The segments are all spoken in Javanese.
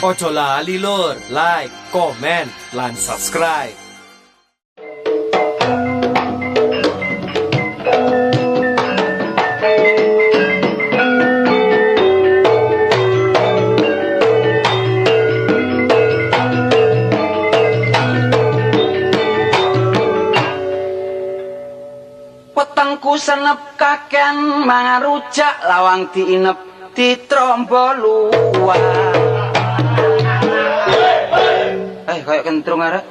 Ojo lali lur, like, komen, lan subscribe. Wetengku senep kakean mangan rujak lawang diinep ditrombo luwak. Kayak kentrung arek.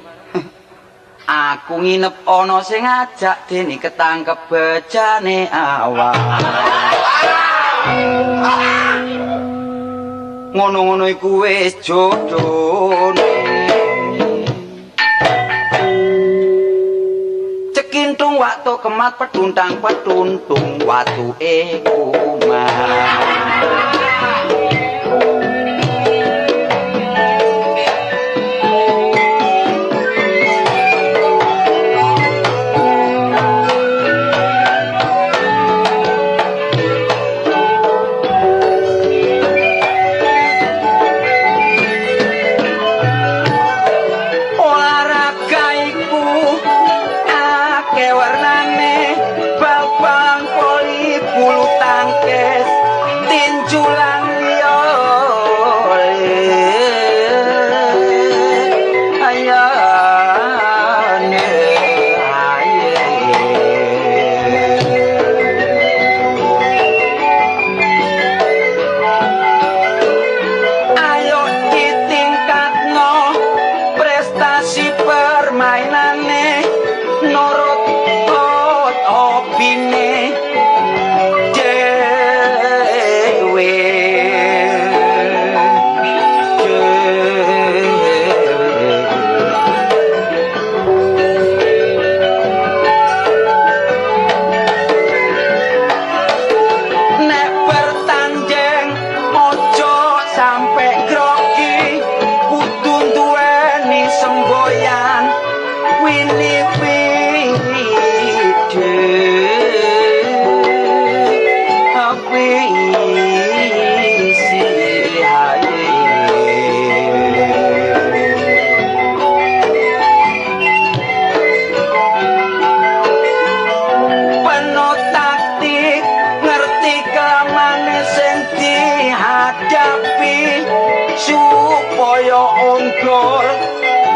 Aku nginep ana sing ngajak dene ketangkep bejane awak. Ngono-ngono iku wis jodone. Cekintung waktu kemat peduntang peduntung watuke kumat.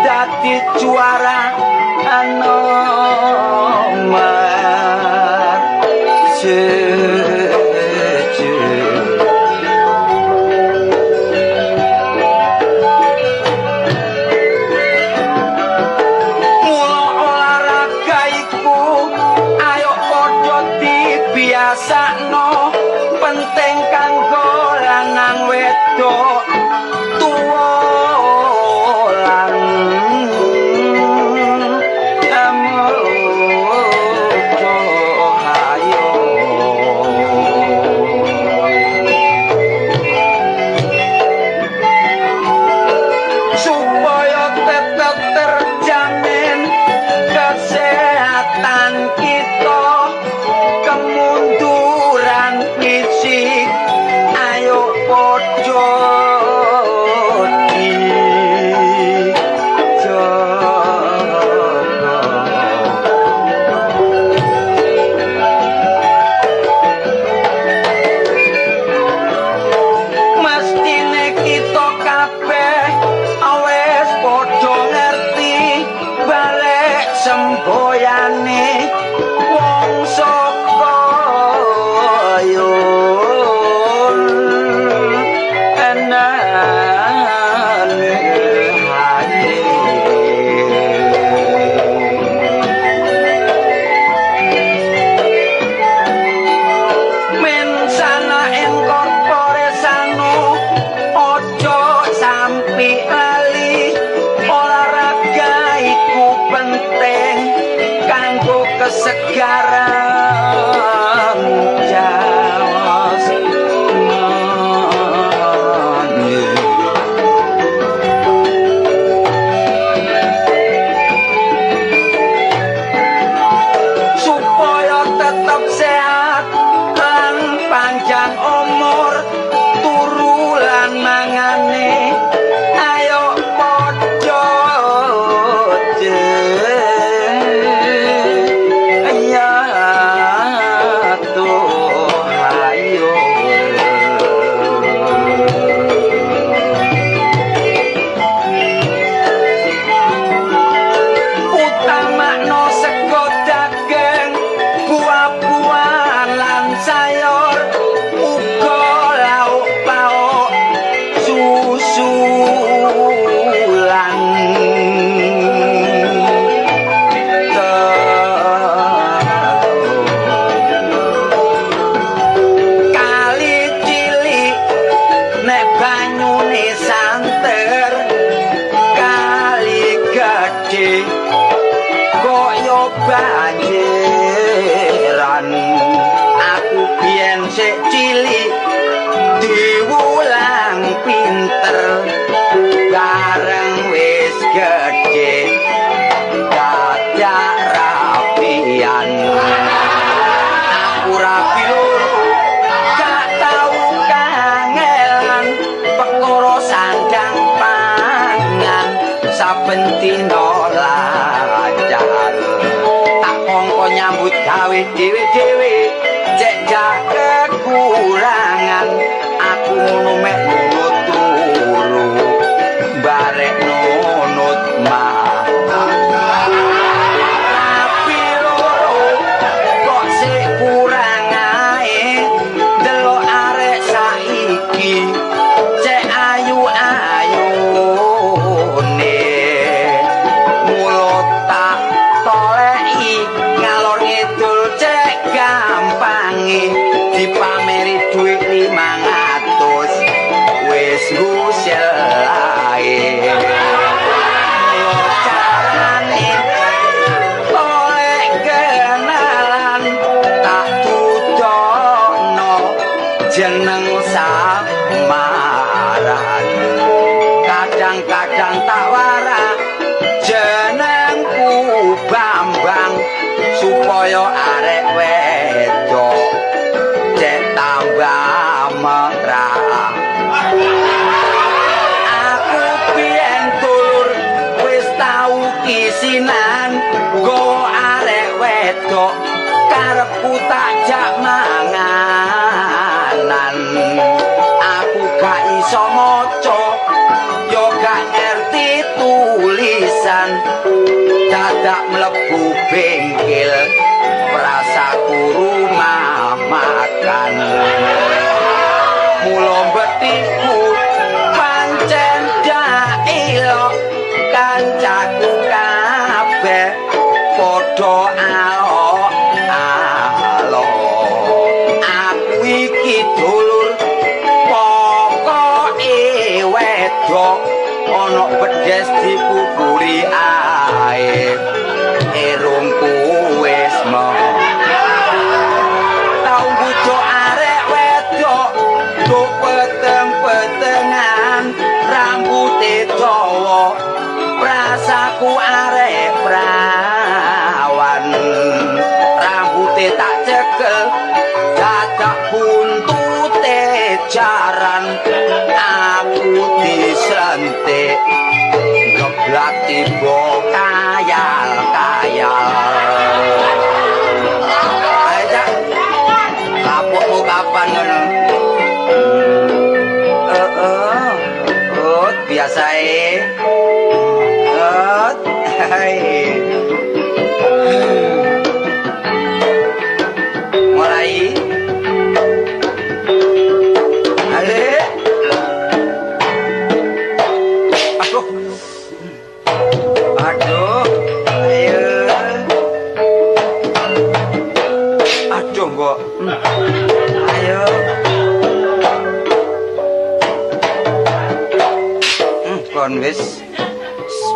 Dadi juara nomor siji. Mula olahraga iku ayo padha dibiasakno, penting kanggo lanang wedok tuwa lan ayo. Banyune santer kali gedhe kaya banjiran. Aku biyen sik cilik diwulang pinter, bareng wis gedhe dadak rapian. Aku rapi loro gak tau kangelan, perkara sandang pangan saben dina lancar. Tak kongko nyambut gawe dhewe-dhewe cek gak kekurangan. Aku ngono mek nunut turu barek nunut makan. Rapi loro kok sik kurang ae, delok arek saiki cek ayu-ayune. Mulo tak toleki ngalor ngidul cek gampange, dipameri dhuwit 500 wis ngusel ae. Mulo carane tolek kenalan, tak tudono jeneng samaran. Kadang-kadang tak warak jenengku Bambang, supaya arek wedok cek tambah merah. Aku biyen dulur wis tau kisinan nggawa arek wedok, karepku tak jak manganan. Aku gak iso maca yo gak ngerti tulisan, dadak mlebu bengkel prasaku rumah makan. Mula betiku pancen dailok, kancaku kabeh padha alok alok. Aku iki dulur pokoke wedok, ana bedes dipupuri ae, irungku wis tau nggujo arek wedok do peteng-petengan, rambute dawa prasaku arek prawan. Rambute tak cekel dadak buntute jaran, aku disentik geblak tiba kayal-kayal. Ayo Cak, kapokmu kapan ngono? Oh, biasae. Mulai. Ale. Aduh. Aduh. Ayo. Aduh, kok. Ayo. Kon wis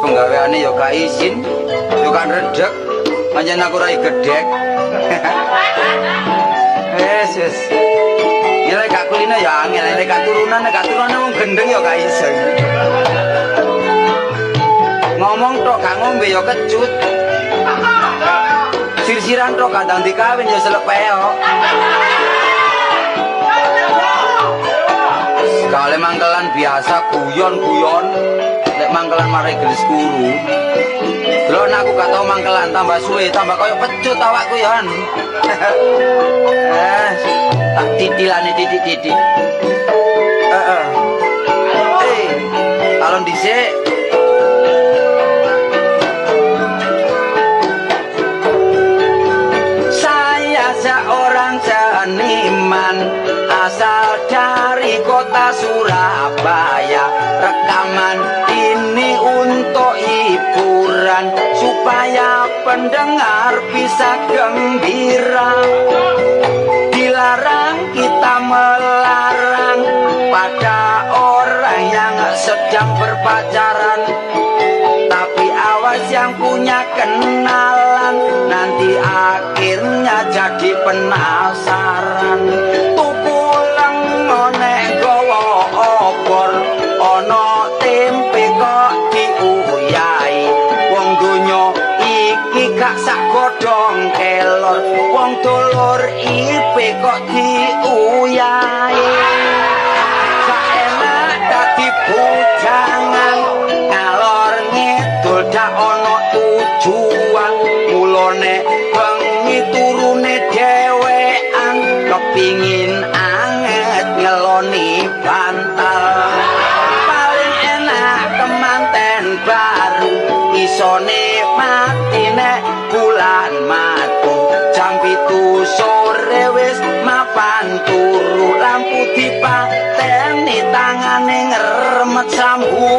penggaweane ya gak izin, ya gak redeg, pancen aku rai gedhek. Wis wis. Iki gak kulino ya angel, nek gak turunan, nek gak turunan wong gendeng ya gak iso. Ngomong tok gak ngombe ya kecut. Sir-siran tok gak ndang dikawin ya selek peok. Kale mangkelan biasa guyon-guyon, nek mangkelan marai gelis kuru. Delok aku gak tau mangkelan, tambah suwe tambah koyo pecut awakku yon. Tak titilane titik-titik. Heeh. Talon dhisik. Saya seorang seniman asal dari kota Surabaya. Rekaman ini untuk hiburan supaya pendengar bisa gembira. Dilarang kita melarang pada orang yang yang sedang berpacaran, tapi awas yang punya kenalan, nanti akhirnya jadi penasaran. Tuku lengo nek gawa obor, ana tempe kok diuyahi. Wong donya iki gak sak godhong kelor, wong dulur ipe kok diuyahi. Gak enak dadi bujangan, ngalor ngidul dak ana tujuan. Mulane bengi turune dhewean, kepingin anget ngeloni bantal. Paling enak kemanten baru, isone mati nek bulan madu. Jam 7 sore wis mapan turu, lampu dipateni tangane ngremet sambu.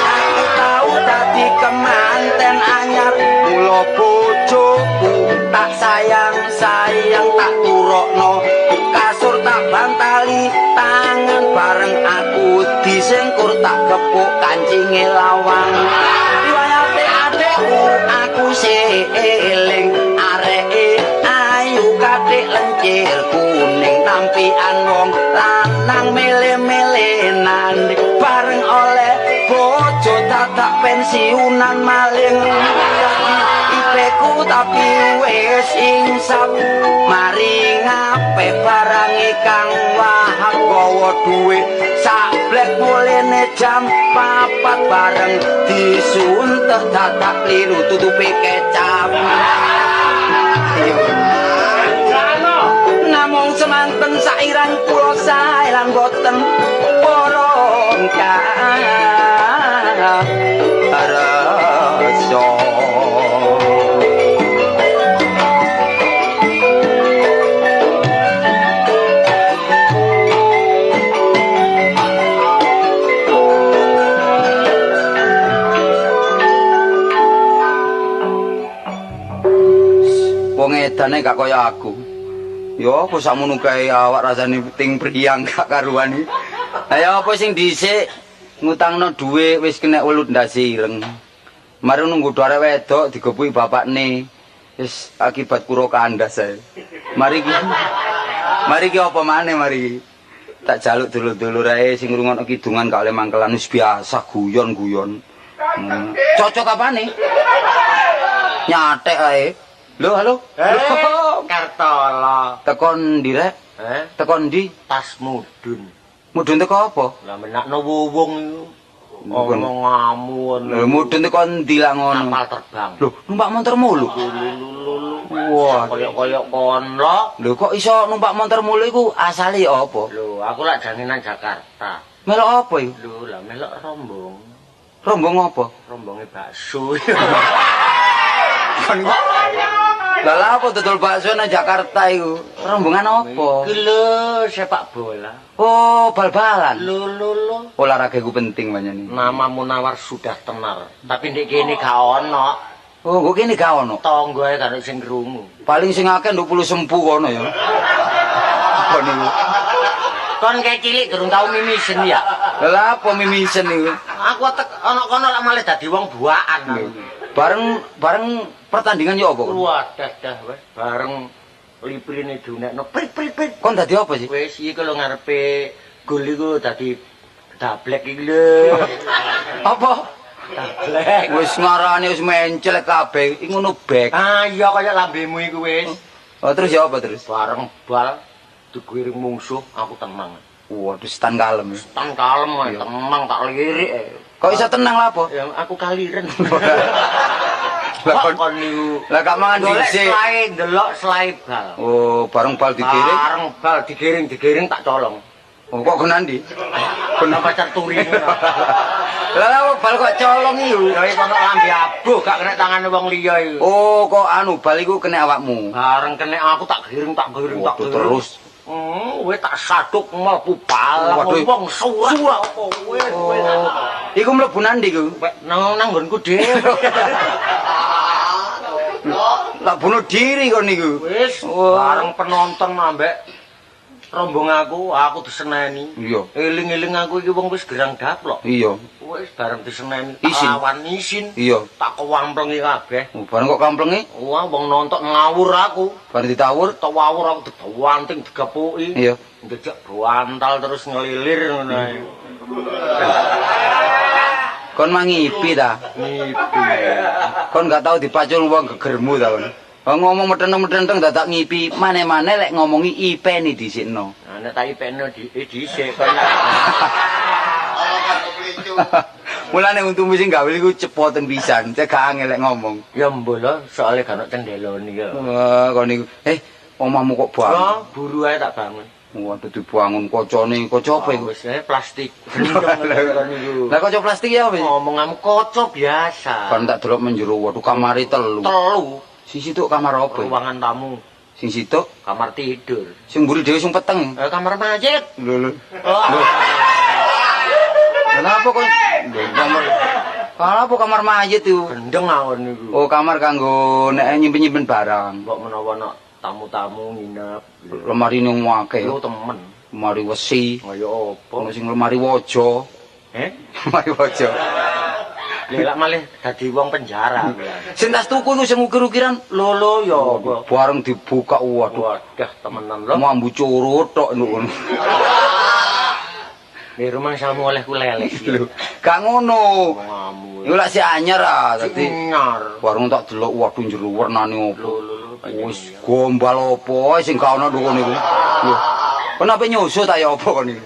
Aku tau dadi kemanten anyar, mula bojoku tak sayang-sayang, tak turokno kasur tak bantali tangan, bareng aku disingkur tak gepuk kancinge lawang. Riwayate adekku aku eling, areke ayu kathik lencir kuning, tampian wong lanang mele-melenan, bareng oleh bojo dadak pensiunan maling. Ipeku tapi wis insap, mari ngape barange kang Wahab, gawa dhuwit sablek mulene jam 4, bareng disuntek dadak kliru tutupe kecap. Namung semanten sairang kula sae lan boten porong karasa. Wong edane gak kaya aku. Ya apa sakmono kae awak rasane ting priyang gak karuan iki. Lah ya apa sing dhisik ngutangno dhuwit wis kena welut ndase ireng. Mari nunggu arek wedok digepuki bapakne. Wis akibat kuro kandas ae. Mari iki. Mari iki apa maneh mari iki. Tak jaluk dulur-dulur ae sing ngrungokno kidungan gak oleh mangkelan wis biasa guyon-guyon. Cocok apane? Nyatek ae. Lho, halo. Kartolo. Tekon ndi rek? Tekon ndi? Tas mudun. Mudun teko apa? Lah menakno wuwung iku. Omongamu. Lho mudun teko ndi lah ngono? Kapal terbang. Lho, numpak motor mulu. Wah, koyok-koyok kono. Lho kok iso numpak motor mulu iku asale ya apa? Lho, aku lak jane nang Jakarta. Melok apa iku? Lho, lah melok rombong. Rombong apa? Rombonge bakso. Lah lha apa dodol bakso nang Jakarta iku? Rombongan apa? Iku lho sepak bola. Oh, bal-balan. Lho lho lho. Olahraga iku penting pancene. Nama Munawar sudah tenar, tapi ndek kene gak ono. Oh, kok kene gak ono? Tanggoe gak ono sing krungu. Paling sing akeh 20 sempu kono ya. Kon niku. Kon kae cilik durung tau mimisen ya. Lah apa mimisen iku? Aku tek ono kono lak malah dadi wong buakan. Bareng bareng pertandingan yo apa? Wadah dah wis bareng liprine dunekno prit prit prit. Kon dadi apa sih? Wis iki lho ngarepe gol iku dadi dablek iki lho. Apa? Dablek. Wis ngarane wis menclek kabeh. Iki ngono bek. Ah iya kaya lambemu iku wis. Oh terus ya apa terus? Bareng bal digiring mungsuh aku tenang. Waduh stan kalem. Stan kalem tenang tak lirik. Kok iso tenang lha apa? Ya aku kaliren. Lah kon niku. Lah gak mangan dhisik. Ndelok selai bal. Oh, bareng bal digiring. Bareng bal digiring-digiring tak colong. Oh, kok kono ndi? Kono pacar turi. Lah lah bal kok colong iku. Ya iku ono lambe abuh gak kena tangane wong liya iku. Oh, kok anu bal iku kena awakmu. Bareng kena aku tak giring tak giring tak giring. Terus. Wis tak saduk mlebu bal wong surak apa wis wis. Iku mlebu nandi iku? Nang nang nggonku dhewe. Lah bunuh diri kon niku. Wis bareng penonton ambek Rombong aku diseneni. Iya. Eling-eling aku iki wong wis gerang daplok. Iya. Wis bareng diseneni Isin. Lawan isin. Iya. Tak kewamplengi kabeh. Oh, bareng kok kamplengi? Wah, wong nontok ngawur aku. Bareng ditawur? Tawur aku dibanting digepuki. Iya. Ndejek bantal terus ngelilir ngono ae. Kon mangipi ta? Ngipi. Kon gak tau dipacul wong gegermu ta kon. Ngomong metenteng-metenteng dadak ngipi, mane-mane lek ngomongi ipeni dhisikno. Nah, nek tak ipeno dhisik kon. Mulane untumu sing gawe iku cepoten pisan, cek gak angel lek ngomong. Ya mbuh lho, soalé gak ono cendelone ya. Wah, kon niku. Omahmu kok bangun. Oh, buru ae tak bangun. Waduh dibangun kocone, kaca apa iku? Wis plastik. Lah kaca plastik ya apa? Ngomongamu kaca biasa. Kon tak delok menjero, waduh kamare telu. Telu. Sing situk kamar apa? Ruangan tamu. Sing situk kamar tidur. Sing mburi dhewe sing peteng. Kamar mayit. Lho lho. Kenapa kok kamar? Kenapa kamar mayit iku? Gendeng awon niku. Oh, kamar kanggo nek nyimpen-nyimpen barang. Mbok menawa ana tamu-tamu nginep. Lemari ning akeh. Yo temen. Lemari wesi. Kaya apa? Ono sing lemari waja. Eh? Lemari waja. Lha lak malih dadi wong penjara. Sing tas tuku iku sing ukir-ukiran. Lho lho ya apa? Bareng dibuka waduh. Wadah temenan lho. Mambu curut tok ngono. Di rumah samu oleh ku lelek. Lho, gak ngono. Ngamu. Iku lak sik anyar ah dadi. Anyar. Bareng tak delok waduh jero wernane opo. Lho lho. Wis gombal opo sing gak ono nduk niku. Lho. Kon ape nyusu ta ya apa kon iki?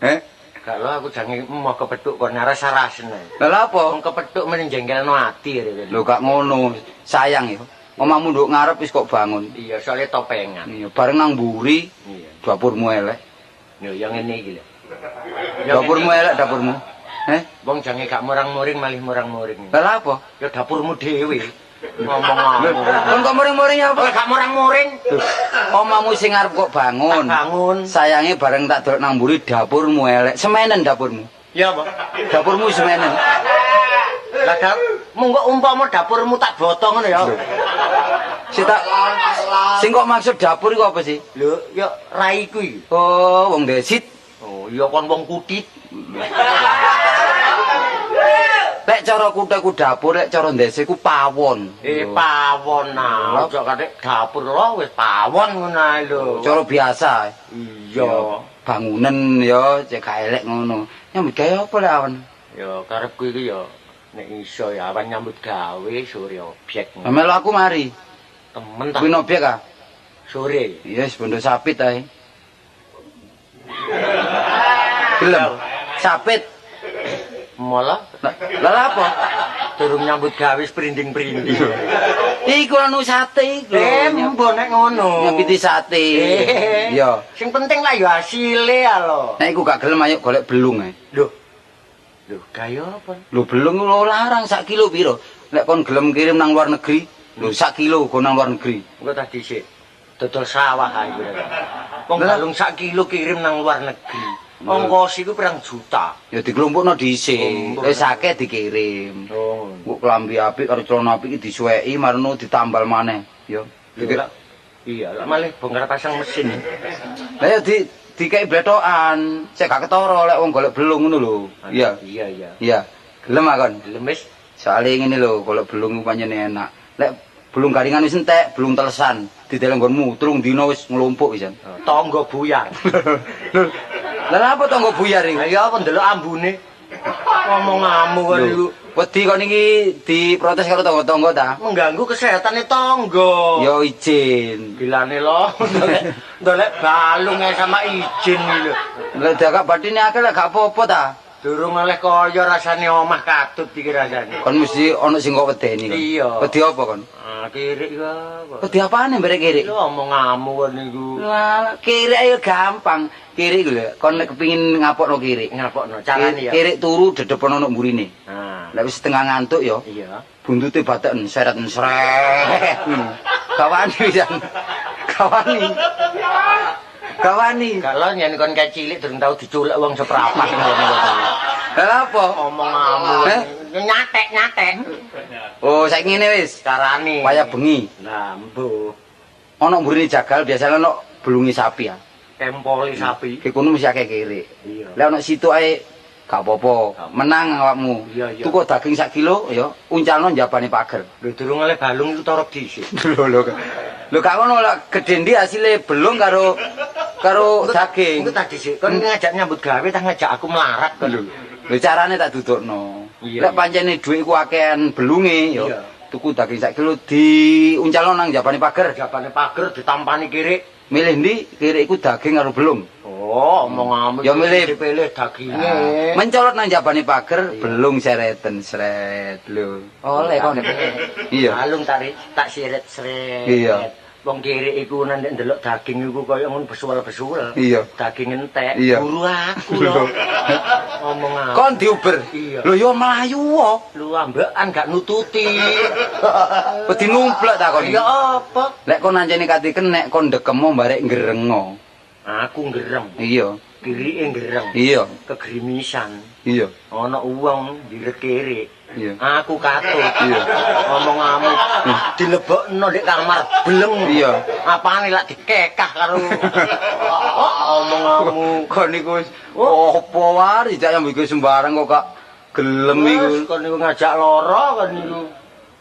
Heh? Gak lho aku jange emoh kepethuk kon rasa-rasen ae. Lha lha apa? Wong kepethuk meni jengkelno ati rene. Lho gak ngono, sayang ya. Omahmu nduk ngarep wis kok bangun. Iya, soalnya topengan. Iya, bareng nang mburi. Iya. Dapurmu elek. Lho ya ngene iki lho. Dapurmu elek dapurmu. Heh? Wong jange gak murang-muring malih murang-muring. Lha lha apa? Ya dapurmu dhewe. Ngomong aku. Kon kok muring-muring apa? Gak murang-muring. Omahmu sing arep kok bangun. Tak bangun. Sayange bareng tak delok nang mburi dapurmu elek. Semenen dapurmu. Ya apa? Dapurmu semenen. Lah dap, munggo umpama dapurmu tak boto ngono ya. Sing tak sing kok maksud dapur iku apa sih? Lho, ya raiku iki. Oh, wong desit. Oh, iya kon wong kutit. Lek cara kuthe ku dapur, lek cara ndese ku pawon. Pawon nah. Aja katik dapur lho wis pawon ngono ae lho. Cara biasa. Iya. Bangunan ya cek gak elek ngono. Nyambut gawe apa lek awan? Ya karepku iki ya nek iso ya awan nyambut gawe sore obyek. Lah melu aku mari. Temen ta. Kuwi obyek ah? Sore. Iya wis bondo sapit ae. Gelem. Sapit. Malah lha apa? Durung nyambut gawe prinding-prinding. Iku anu sate iku. Mbo nek ngono. Nyambiti sate. Iya. Sing penting lah ya hasile ya lho. Nek iku gak gelem ayo golek belung ae. Lho. Lho, kaya apa? Lho belung lho larang sak kilo piro? Nek kon gelem kirim nang luar negeri, lho sak kilo go nang luar negeri. Engko tak dhisik. Dodol sawah ae kuwi. Wong balung sak kilo kirim nang luar negeri. Ongkos iku pirang juta. Ya diklumpukno dhisik. Wis akeh dikirim. Oh. Engko klambi apik karo celana apik iki disuweki marno ditambal maneh, ya. Iya, lak malih bongkar pasang mesin. Lah ya dikeki bletokan, cek gak ketara lek wong golek belung ngono lho. Iya. Iya, iya. Iya. Gelem ah kon? Gelem wis. Soale ngene lho, golek belung pancen enak. Lek belung garingan wis entek, belung telesan, dideleng nggonmu 3 dina wis nglumpuk pisan. Tangga buyar. Lho. Lah apa tangga buyar iku? Lah ya apa ndelok ambune. Ngomongamu kon niku. Wedi kon iki diprotes karo tangga-tangga ta? Mengganggu kesehatane tangga. Ya izin. Gilane lho, ndolek balung ae sama izin iki lho. Lah gak bathine akeh lek gak apa-apa ta? Durung oleh kaya rasane omah katut iki rasane. Kon mesti ana sing kok wedeni kon. Iya. Wedi apa kon? Ah, kirik iku apa? Wedi apane mbrek kirik? Lho omongamu kon niku. Lah, kirik ayo gampang. Kirik iku lho, kon nek kepengin ngapokno kirik. Ngapokno carane ya. Kirik turu dedepono nang mburine. Nah. Nek wis setengah ngantuk ya. Iya. Buntute bateken seret sret. Kawani pisan. Kawani. Kawani. Kalau yen kon kae cilik durung tau diculek wong seprapat ngono. Lha apa? Omongamu. Nyatek-nyatek. Oh, saiki ngene wis. Carane. Wayah bengi. Lah, mbuh. Ana mburine jagal biasane ana belungi sapi ya. Kempoli sapi. Ki kono mesti akeh kirik. Iya. Lek ono situ ae gak apa-apa, menang awakmu. Iya, iya. Tuku daging sak kilo ya, uncalno njabane pager. Lho durung oleh balung iku torok dhisik. Lho lho. Lho gak ngono lek gedhe ndi asile belung karo karo daging. Engko tak dhisik. Kon ngajak nyambut gawe ta ngajak aku melarat kon. Lho, lho carane tak dudukno. Iya, Lek pancene dhuwit iku akehan belunge ya, Iya. tuku daging sak kilo diuncalno nang njabane pager. Jabane pager ditampani kirik. Milih ndi kirik iku daging karo belung. Oh, omonganmu Ya milih. dipilih daginge. Nah, mencolot nang njabane pager, belung sereten seret lho. Oleh kon. Iya. Balung tak siret-seret. Iya. Wong kirik iku nek ndelok daging iku kaya ngono besuwel-besuwel. Iya. Daging entek. Iya. Buru aku lho. Omong aku. Kon diuber. Iya. Lho yo mlayu wae. Lu ambekan gak nututi. Wedi numplek ta kon. Ya apa? Lek kon ancene kate kenek kon ndekemo barek nggerengo. Aku nggereng. Iya. Kirike nggereng. Iya. Kegrimisan. Iya. Ana wong ndirek kirik. Iya. Aku katut. Iya. Omonganmu dilebokno ndek kamar bleng. Iya. Apane lak dikekah karo oh, omonganmu. Kon niku wis opo wae dijak nyambut gawe sembarang kok gak gelem iku. Wis, kon niku ngajak lara kon niku.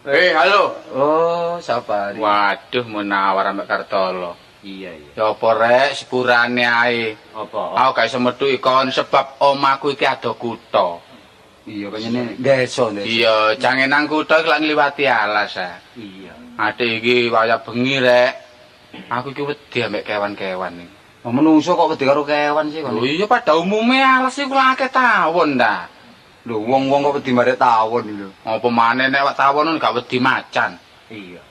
Halo. Oh, Sapari. Waduh, Munawar ambek Kartolo. Iya, iya. Ya apa rek sepurane ae. Apa? Aku gak iso metuki kon sebab omahku iki ado kutha. Iya, kayane desa, desa. Iya, jange nang kutha iki lak ngliwati alas ah. Iya. Adik iki wayah bengi rek. Aku iki wedi ambek kewan-kewan iki. Oh, menungso kok wedi karo kewan sih kon. Lho iya pada umume alas iku lak akeh tawon ta. Lho wong-wong kok wedi barek tawon lho. Apa maneh nek wak tawon gak wedi macan. Iya.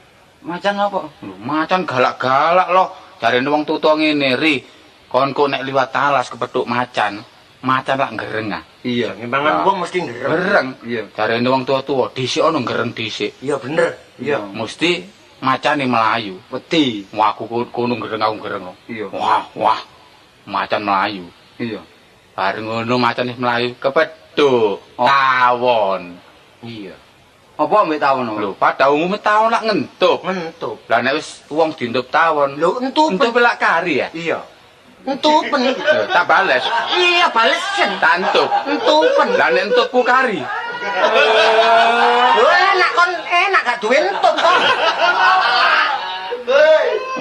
Macan apa? Lho macan galak-galak loh. Jarene wong tuwa ngene, Ri. Kon kok nek liwat alas kepethuk macan, macan lak gereng ah. Iya. Mangan wong mesti gereng. Gereng. Iya. Jarene wong tuwa-tuwa dhisik ana gereng dhisik. Iya bener. Iya. Mesti macane melayu. Wedi. Wah aku kono gereng aku gereng. Iya. Wah, wah. Macan melayu. Iya. Bareng ngono macane melayu kepethuk tawon. Iya. Apa ambek tawon? Lho, pada umume tawon lak ngentup. Ngentup. Lah nek wis wong dientup tawon, lho entup. Entup lak kari ya? Iya. Entupen. Lho, tak bales. Iya, balesen. Tantup. Entupen. Lah nek entupku kari. Lho enak kon enak gak duwe entup kon.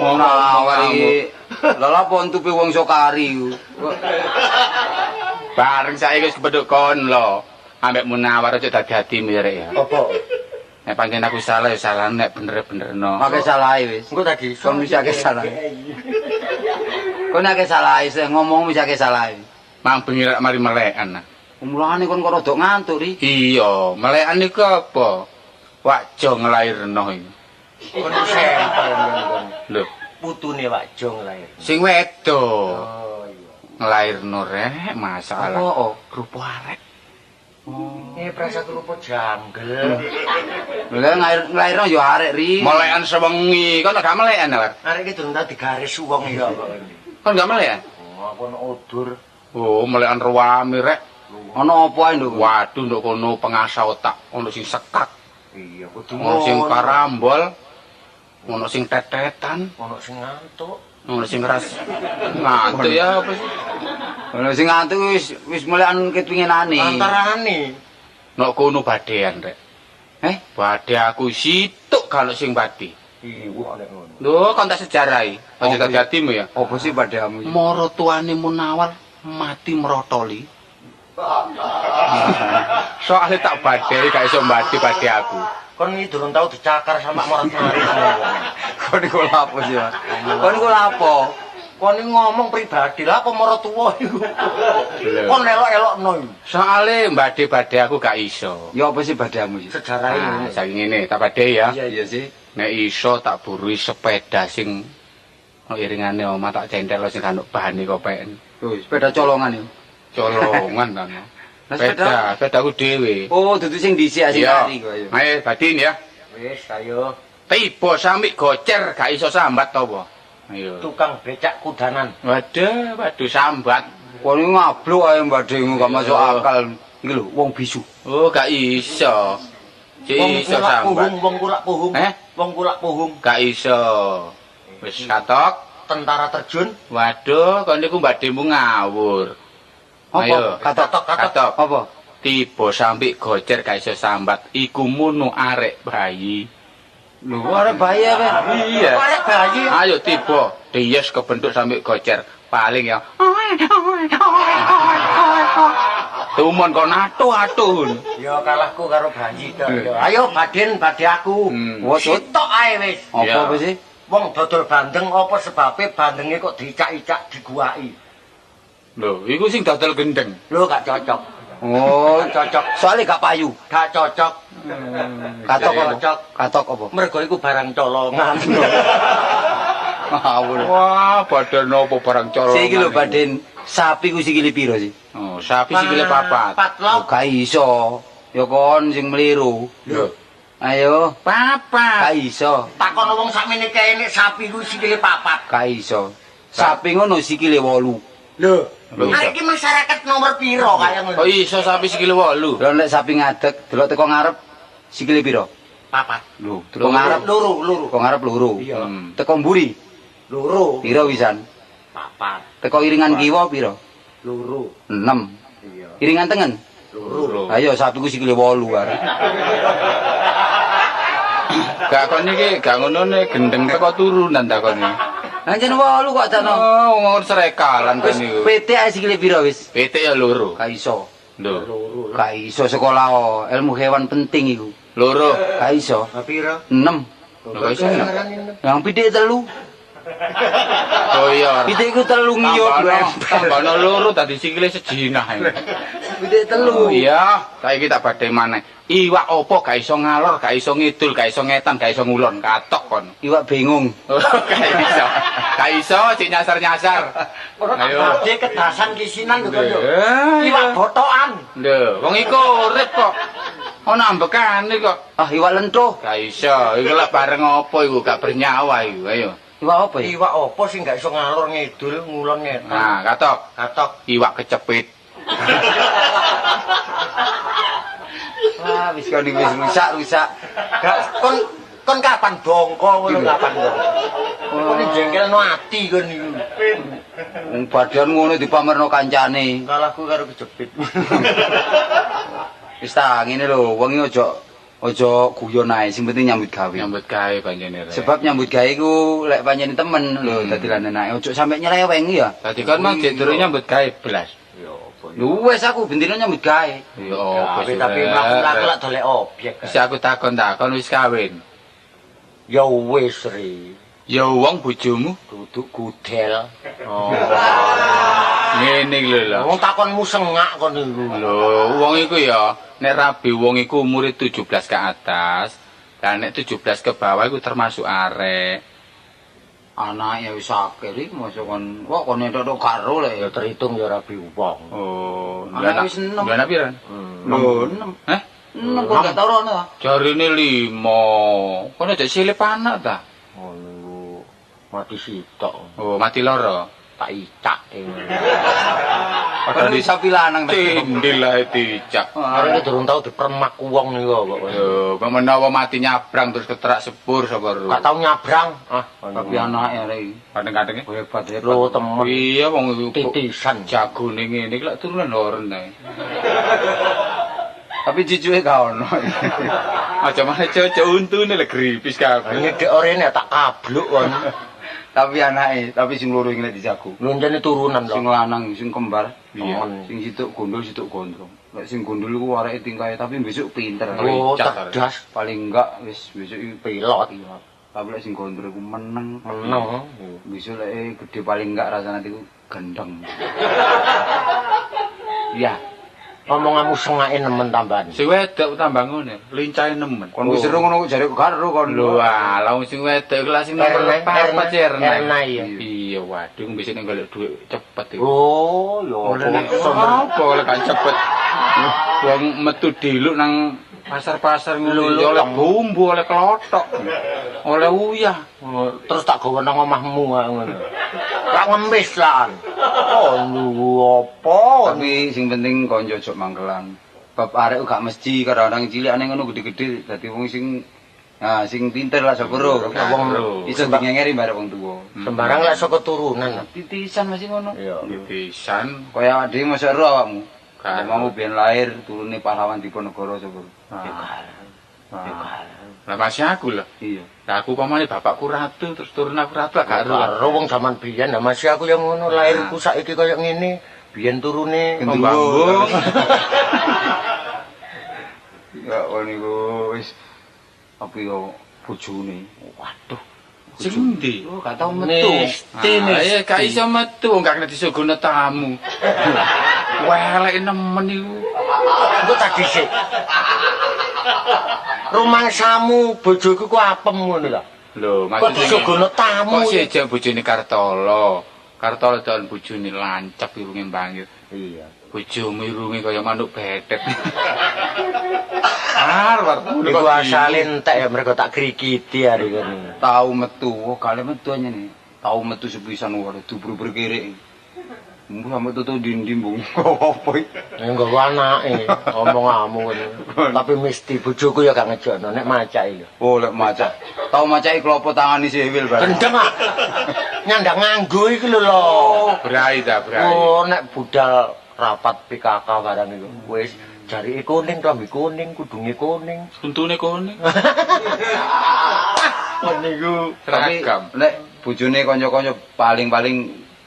Ora iki. Lha lha apa entupe wong iso kari iku. Bareng saiki wis kepethuk kon lho. Ambek Munawar aja dadi atimu ya rek ya. Apa? Nek pancen aku salah ya salah, nek bener-benerno. Akeh salahe wis. Engko tadi kon wis akeh salah. Kon akeh salah wis ngomong wis akeh salah. Mang bengi rek mari melekan. Mulane kon kok rada ngantuk ri. Iya, melekan iku apa? Wak Jo nglairno iki. Kon sempel kon. Lho, putune Wak Jo nglairno. Sing wedok. Oh iya. Nglairno rek masalah. Apa? Rupa arek. Ini prasa rupa janggel. Lha nglairno ya arek ri. Melekan sewengi, kon gak melekan ta, Arek iki durung tau digaris wong ya kok. Kon gak melekan? Oh, aku ono udur. Oh, melekan ruame rek. Ono apa ae nduk? Waduh nduk kono pengasah otak, ono sing sekak. Iya, kudu ono sing karambol, ono sing tetetan, ono sing ngantuk, ono sing ras ngantuk ya apa sih? Ono sing ngantuk wis melekan ketwinginane. Antarane. Nok kono badean rek. Eh, badhe aku situk kalau sing badhe. Iya, nek ngono. Lho, kon tak sejarahi. Aja dadi atimu ya. Apa sih badheamu? Moro tuane Munawar mati mrotoli. Soale tak badhe gak iso badhe-badhe aku. Kon iki durung tau dicakar sama morat-marit. Kon iku lapo sih, Mas? Kon iku lapo? Kon iki ngomong pribadi lah apa moro tuwa iku. Kon elok-elokno iku. Soale badhe-badhe aku gak iso. Ya apa sih badheamu sih? Sejarahe ngene. Saiki ngene, tak badhe ya. Iya sih. Nek iso tak burui sepeda sing iringane omah tak centel sing gak ono bahane kopeken. Lho, sepeda colongan iku. Colongan ta. Sepeda, sepedaku dhewe. Oh, dudu sing dhisik sing kari kok ayo. Ayo badin ya. Wis, ayo. Tiba samik gocer gak iso sambat to apa? Ayo. Tukang becak kudanan. Waduh, waduh sambat. Kon iki ngabluk ae mbadhemu gak masuk akal. Iki lho wong bisu. Oh, gak iso. Iso sambat. Wong kulak puhung. Eh? Wong kulak puhung. Gak iso. Wis katok. tentara terjun. Waduh, kon niku mbademu ngawur. Apa? Katok, katok. Apa? Tiba sampe gocer gak iso sambat, iku munu arek bayi. Lho, arek bayi apa? Iya. Arek bayi. Ayo tiba, dies kebentuk sampe gocer. Paling ya. Tumon kon atuh-atuh. Ya kalahku karo bayi to. Ayo baden badhe aku. Sitok ae wis. Apa sih? Wong dodol bandeng apa sebabe bandenge kok dicak-icak diguwaki. Lho, iku sing dodol gendeng. Lho gak cocok. Oh, cocok. Soale gak payu. Gak cocok. Katok apa? Katok apa? Mergo iku barang colongan. Ngawur. Wah, badan opo barang colongan. Siki lho baden sapi ku sikile piro sih? Oh, sapi sikile papat. Papat lho. Gak iso. Ya kon sing meliru. Lho. Ayo, papat. Gak iso. Takon wong sakmene kae nek sapi ku sikile papat. Gak iso. Sapi ngono sikile 8. Lho. Arek iki masyarakat nomor piro kaya ngono? Kok iso sapi sikile 8? Lho nek sapi ngadeg, delok teko ngarep sikile piro? Papat. Lho, teko ngarep loro, loro. Teko ngarep loro. Iya. Teko mburi? Loro. Piro wisan? Papat. Teko iringan kiwa piro? Loro. 6. Iya. Iringan tengen? Loro. Ayo sapiku sikile 8 arek. Gak kon iki gak ngono ne gendeng teko turunan takone. Anjen 8 kok jano. Oh, ngono srekalan kon niku. PT ae sikile piro wis? PT ya loro. Gak iso. Lho, loro. Gak iso sekolah ilmu hewan penting iku. Loro. Gak iso. Ha piro? 6. Lho gak iso. Yang pitik 3. Oh iya. Pitik iku 3 ngiyo tambahno loro dadi sikile sejinah. Pitik 3. Oh iya, saiki tak badhe maneh. Iwak opo gak iso ngalor, gak iso ngidul, gak iso ngetan, gak iso ngulon, katok kon. Iwak bingung. Gak iso. Gak iso cik nyasar-nyasar. Ayo. Badhe kedasan kisinan lho kon yo. Iwak botokan. Lho, wong iku urip kok. Ono ambekane kok. Ah, iwak lentuh. Gak iso. Iku lek bareng opo iku gak bernyawa iku. Ayo. Iwak apa ya? Iwak apa sing gak iso ngalor ngidul, ngulon ngetan? Nah, katok. Katok. Iwak kecepit. Wah, wis kon wis rusak-rusak. Gak kon kapan bongko ngono kapan kon. Kon jengkelno ati kon niku. Wong badan ngono dipamerno kancane. Kalahku karo kejepit. Wis ta ngene lho, wong iki aja guyon ae, sing penting nyambut gawe. Nyambut gawe pancene. Sebab nyambut gawe iku lek pancene temen lho dadi lan enake, aja sampe nyeleweng ya. Dadi kon mah jek durung nyambut gawe blas. Lho wis aku bendina nyambut gawe. Ya apa tapi mlaku-mlaku lak dolek objek. Wis aku takon-takon wis kawin. Ya wis ri. Ya wong bojomu duduk gudel. Oh. Ngene lho lho. Wong takonmu sengak kon niku. Lho, wong iku ya nek rabi wong iku umure 17 ke atas, lah nek 17 ke bawah iku termasuk arek. Anake wis akeh iki mosok kon kok kon entuk karo lek ya terhitung ya rabi wong. Oh, anak wis 6. Lha anak pira? Lho 6. Heh? 6 kok gak tau rono ta? Jarine 5. Kono aja silip anak ta? Oh niku mati sitok. Oh, mati loro. Tak icak. Padahal sapi lanang ta. Tindil ae dicak. Arek durung tau dipermak wong niku kok. Lho, menawa mati nyabrang terus keterak sepur sapa ro. Gak tau nyabrang. Ah, tapi anake arek iki. Kadang-kadang hebat hebat. Lho temen. Iya wong iku titisan jagone ngene iki lak turunan horen ta. Tapi cucuke gak ono. Aja maneh cucu untune lho gripis kabeh. Nyedek orene tak kabluk kon. Tapi anake, tapi sing loro iki nek dijago. Lho njane turunan lho. Sing lanang, sing kembar. Iya. Sing situk gondol, situk gondrong. Lek sing gondol iku areke tingkahe tapi besok pinter. Oh, cerdas. Paling enggak wis besok iki pilot. Tapi lek sing gondrong iku meneng. Meneng. Besok lek gede paling enggak rasane iku gendeng. Iya. Omonganmu sengake nemen tambahan. Sing wedok tambah ngene, lincahe nemen. Kon wis seru ngono kok jare karo kon. Lho alah wong sing wedok iku lak sing nomor 4 Erna. Iya. Iya waduh besok nek golek dhuwit cepet iku. Oh, ya apa oleh gak cepet. Wong metu diluk nang pasar-pasar ngono oleh bumbu, oleh klothok, oleh uyah. Terus tak gawe nang omahmu ngono. Lak ngemis lan. Oh, nunggu apa? Tapi sing penting konco ojo mangkelan. Bab arek gak mesti kadang-kadang cilikane ngono gede-gede dadi wong sing Nah, sing pinter lah sapa ro. Wong iso dingengeri bareng wong tuwa. Sembarang lak saka turunan. Titisan masih ngono. Iya. Titisan. Kaya awake dhewe mosok ro awakmu. Nek mau biyen lahir turune pahlawan Diponegoro sapa ro. Lah masih aku lho. Iya. Lah aku pamane bapakku ratu terus turun aku ratu gak ro. Karo wong jaman biyen lah masih aku yang ngono lahirku saiki kaya ngene. Biyen turune Bambu. Ya ngono iku wis tapi yo bojone. Waduh. Sing endi? Oh, gak tau metu. Mesti gak iso metu, gak kena disuguhno tamu. Welek nemen iku. Engko tak dhisik. Rumangsamu bojoku ku apem ngono lho. Lho, kok disuguhno tamu. Kok sejak bojone Kartolo. Kartolo don bojone lancep irunge bangir. Iya. Bojomu irunge kaya manuk betet. Arep iku asale entek ya mergo tak krikiti hari ini. Tau metu, oh gak metu anyane. Tau metu sepisan wae dubur-bur kirik. Mbuh sampe tutu dindi mbung apa iki. Nggawa anake omonganmu ngono. Tapi mesti bojoku ya gak ngejokno nek macake lho. Oh lek macak. Tau macake klopo tangani sewil bareng. Gendeng ah. Nyandang nganggo iki lho lho. Brai ta, brai. Oh nek budal rapat PKK barang iku wis jarike kuning, klambi kuning, kudunge kuning, untune kuning. Kon niku seragam. Nek bojone kanca-kanca paling-paling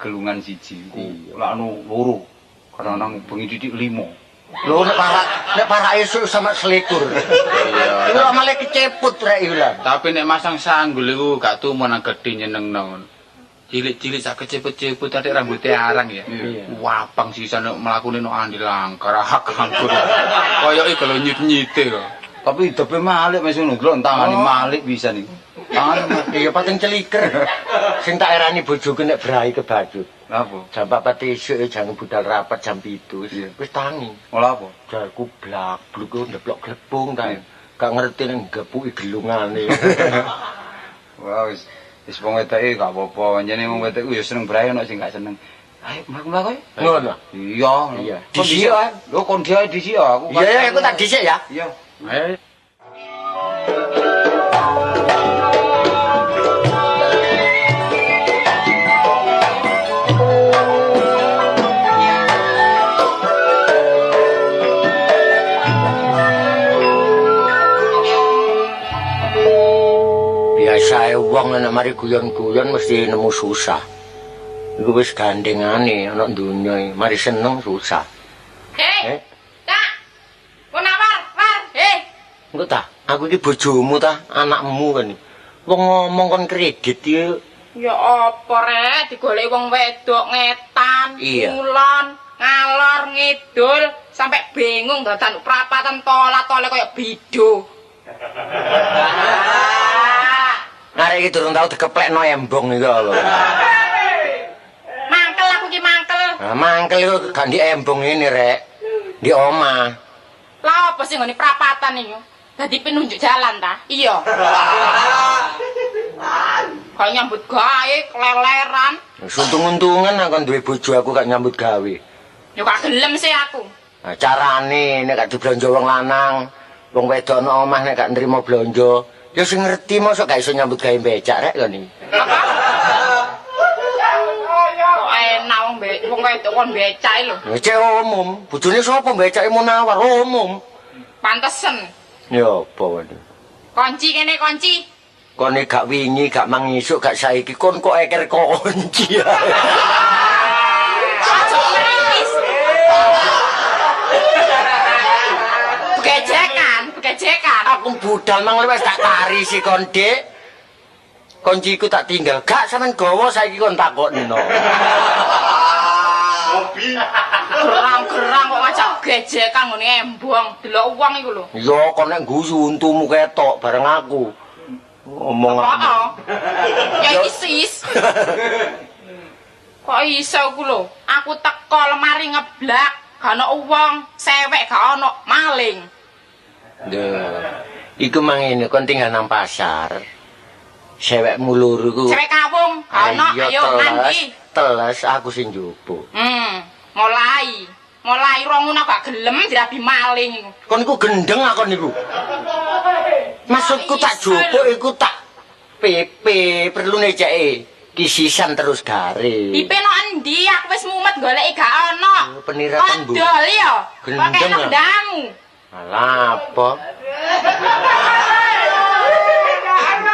gelungan siji iku. Lak anu loro. Karena nang bengi titik 5. Lho nek parak esuk sama selikur. Iya. Iku malah keceput rek iku lah. Tapi nek masang sanggul iku gak tumo nang gedhe nyenengno ngono. Cilik-cilik sak keceput-ceput atik rambute arang ya. Wapang sisan nek mlakune nok andi langkar hak angkur. Koyoke gelo nyit-nyite kok. Tapi hidupe malik wis ngono, delok tangane malik bisa niku. Tangan iya pating celiker. Sing tak erani bojoku nek brai kebacut. Lha apa? Jam 4 esuk jangan budal rapat jam 7. Wis tangi. Lha apa? Jarku blak-bluk ndeplok glepung ta. Gak ngerti nek gepuki gelungane. Wah wis wis wong wedoke gak apa-apa. Pancene wong wedok ya seneng brai ono sing gak seneng. Ayo mlaku-mlaku ayo. Ngono. Iya. Iya. Dhisik ae. Lho kon dhewe dhisik aku. Iya, aku tak dhisik ya. Iya. Ayo. Biasae wong nek mari guyon-guyon mesti nemu susah. Iku wis gandengane ana donya iki, mari seneng susah. Hei. Kak. Munawar, war, hei. Engko ta, aku iki bojomu ta, anakmu kan. Wong ngomong kon kredit iki. Ya apa rek, digoleki wong wedok ngetan, ngulon, ngalor, ngidul, sampai bingung dadan prapatan tolat-tole kaya bido. Arek iki durung tau dikeplekno embong iku apa. Mangkel aku iki mangkel. Nah, mangkel iku gak ndi embong ngene rek. Ndi omah. Lah apa sih nggone prapatan iku? Dadi penunjuk jalan ta? Iya. Kok nyambut gawe keleleran. Untung-untungan aku duwe bojo aku gak nyambut gawe. Ya gak gelem sih aku. Nah, carane nek gak diblonjo wong lanang, wong wedok nang omah nek gak nrimo blonjo. Ya sing ngerti mosok gak iso nyambut gawe becak rek lho niki. Apa? Kok enak wong wedok kon becak lho. Becak umum, bojone sapa becake Munawar umum. Pantesen. Ya apa wae. Kunci kene kunci. Kon gak wingi, gak mangisuk, gak saiki kon kok eker kunci. Aja nangis. Begejekan, begejekan. Aku budal mang wis tak tarisi kon, Dik. Kunciku tak tinggal. Gak sampean gawa saiki kon takokno. Gerang-gerang kok ngajak gejekan ngene embong, delok wong iku lho. Ya kon nek guyu untumu ketok bareng aku. Ngomong apa? Ya iki sis. Kok iso ku lho? Aku teko lemari ngeblak, gak ono wong, sewek gak ono, maling. Duh. Iku mangene kon tinggal nang pasar. Sewekmu loro iku. Sewek kawung, gak ono, ayo mandi. Teles aku sing njupuk. Mulai. Mulai rong ngono gak gelem dirabi maling iku. Kon iku gendeng akon niku. Maksudku tak jupuk iku tak PP perlune ceke kisisan terus gare. Pipe no endi? Aku wis mumet goleki gak ono. Peniratan Bu. Odol ya. Pakai ngendamu. Alah apa?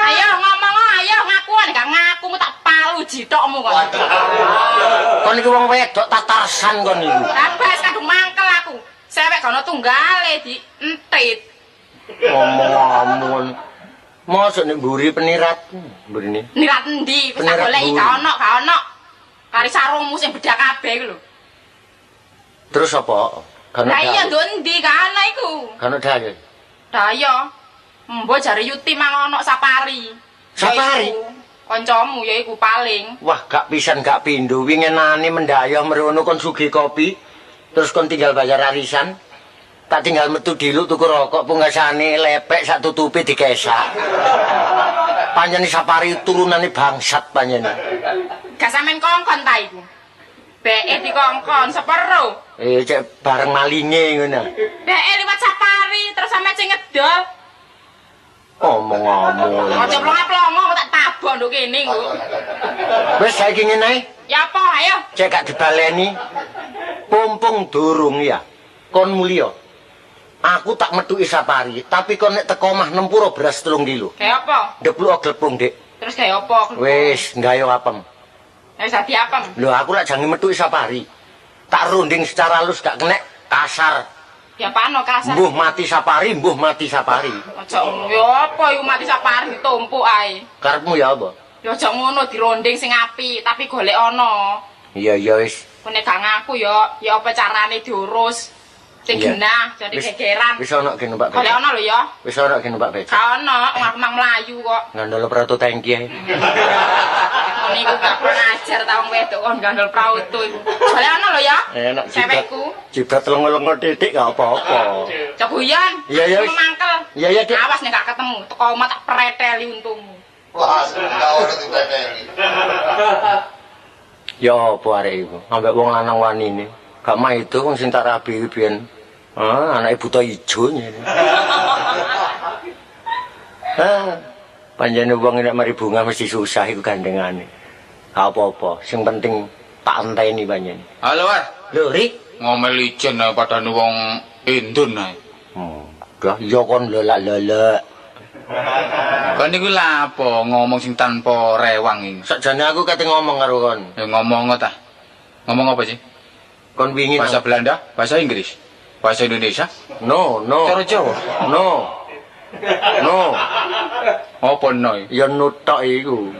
Ayo ngomong ayo ngaku nek gak ngaku tak palu jithokmu kon. Kon iki wong wedok tatarsan kon iku. Abas kadung mangkel aku. Sewek kono tunggale di entit. Ngomong-ngomong. Mosok nek mburi penirat mburine. Nirat endi? Wis tak goleki gak ono, gak ono. Kari sarungmu sing bedak kabeh iku lho. Terus apa? Gak ono. Lah iya nduk endi gak ono iku. Gak ono daya. Daya. Mbok jare Yuti mang ono Sapari. Sapari? Kancamu ya iku paling. Wah, gak pisan gak pindho winginane mendayah merono kon sugih kopi. Terus kon tinggal bayar arisan. Tak tinggal metu diluk tuku rokok pungkasane lepek sak tutupi dikesak. Panjene Sapari turunane bangsat panjene. Gak sampean kongkon ta iku. Beke dikongkon sepero. Cek bareng malinge ngono. Beke liwat Sapari terus sampe sing ngedol. Omong-omong. Aja plonga-plongo tak tabok nduk kene kok. Wis saiki ngene ae. Ya apa ayo. Cek gak dibaleni. Pumpung durung ya. Kon mulya. Aku tak metuki Sapari, tapi kon nek teko omah nempuro beras 3 kilo. Kayak apa? Ndepluk glepung, Dik. Terus kayak apa? Wis, nggayo apem. Wis dadi apem. Lho, aku lak jange metuki Sapari. Tak runding secara halus gak kenek kasar. Ya pano kasar. Mbuh mati Sapari, mbuh mati Sapari. Aja ya apa iku mati Sapari ditumpuk ae. Karepmu ya apa? Ya aja ngono dirunding sing apik, tapi golek ana. Iya, iya wis. Nek gak ngaku ya, ya apa carane diurus? Sing genah, jadi gegeran. Wis ana ge numpak becak. Golek ana lho ya. Wis ana ge numpak becak. Gak ana, aku mang mlayu kok. Ngandel prauto tangki ae. Niku gak kurang ajar ta wong wedok kon ngandel prauto iku. Golek ana lho ya. Enak cewekku. Jibrat lengo-lengo titik gak apa-apa. Cok guyon. Iya iya. Mangkel. Iya iya, Dik. Awas nek gak ketemu, teko omah tak preteli untumu. Wah, gak ono dipreteli. Ya apa arek iku? Ambek wong lanang wanine. Gak maido wong sing tak rabi iki biyen. Ah, anake buta ijo ngene. Ah, panjene wong nek mari bunga mesti susah iku gandengane. Gak apa-apa, sing penting tak enteni panjene. Halo, War. Lho, Rik, ngomel ijen padane wong Indon ae. Dah iya kon lelak-lelek. Kon niku lha apa ngomong sing tanpa rewang iki? Sakjane aku kate ngomong karo kon. Ya ngomong ta. Ngomong apa sih? Kon wingi bahasa Belanda, bahasa Inggris, bahasa Indonesia? No, no. Cara Jawa? No. No. Apa no? Ya nutok iku.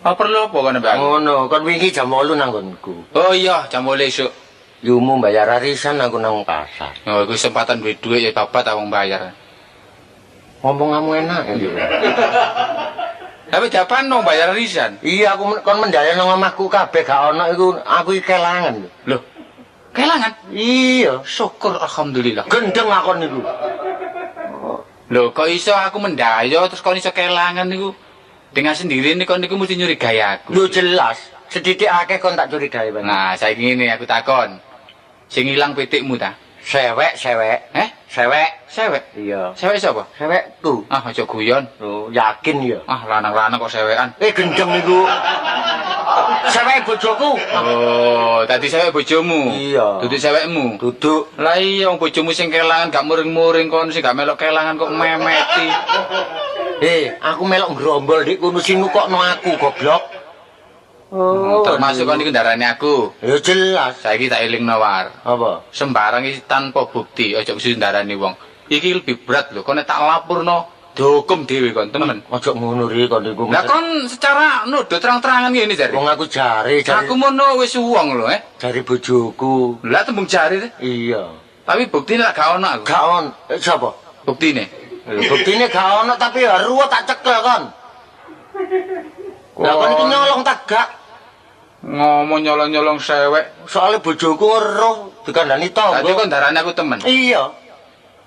Apa perlu apa kon mbak? Ngono, kon wingi jam 8 nang nggonku. Oh iya, jam 8 esuk. Yumu bayar arisan aku nang pasar. Oh, iku kesempatan duwe dhuwit ya babat ta wong bayar. Ngomong-ngomong enak ya. Tapi japan dong bayar arisan. Iya, aku kon mendaya nang omahku kabeh gak ono iku aku iki kelangan. Loh. Kelangan? Iya, syukur alhamdulillah. Gendeng akon niku. Loh, kok iso aku mendaya terus kon iso kelangan niku? Dengan sendiri nih kon niku mesti nyurigai aku. Lho jelas, sedidik akeh kon tak curigai banget. Nah, saiki ngene aku takon. Sing ilang pitikmu ta? Sewek, sewek. Eh? Sewek. Sewek? Iya. Sewek sapa? Sewekku. Ah, aja guyon. Lho, yakin ya? Ah, lanang-lanang kok sewekan. Gendeng niku. Sewek bojoku. Oh, tadi sewek bojomu. Iya. Duduk sewekmu. Duduk. Lah iya wong bojomu sing kelangan gak muring-muring kon sing gak melok kelangan kok memeti. Aku melok ngrombol dik kono sing nukokno aku goblok. Oh, termasuk kon iku ndarani aku. Ya jelas. Saiki tak elingno War. Apa? Sembarang iki tanpa bukti, aja mesti ndarani wong. Iki lebih berat lho, kon nek tak laporno dihukum dhewe kon, temen. Aja ngono ri kon iku. Lah kon secara nuduh terang-terangan ngene jare. Wong aku jare. Aku mono wis wong lho, eh. Jare bojoku. Lah tembung jare te. Iya. Tapi buktine lak gak ono aku. Gak ono. Sapa? Buktine. Buktine gak ono tapi ya ruwet tak cekel kon. Lah kon iki nyolong tak gak? Ngomong nyolong-nyolong sewek. Soale bojoku weruh dikandani tangga. Tadi kon ndarani aku temen. Iya.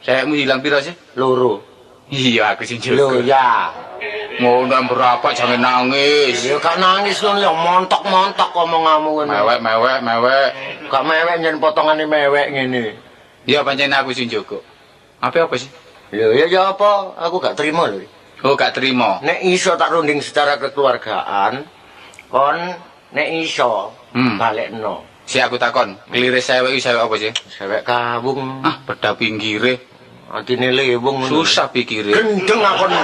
Sewekmu hilang piro sih? Loro. Iya aku sing jaga. Lho ya. Ngono berapa jangan nangis. Ya gak nangis ngono ya montok-montok omonganmu ngono. Mewek mewek mewek. Gak mewek nyen potongane mewek ngene. Ya pancen aku sing jaga. Apa apa sih? Lho ya ya apa? Aku gak terima lho. Oh, gak terima. Nek iso tak runding secara kekeluargaan, kon nek iso balekno. Si aku takon, klire sewek iki sewek apa sih? Sewek kawung. Ah, beda pinggire. Atine lewung. Susah pikire. Gendeng akon.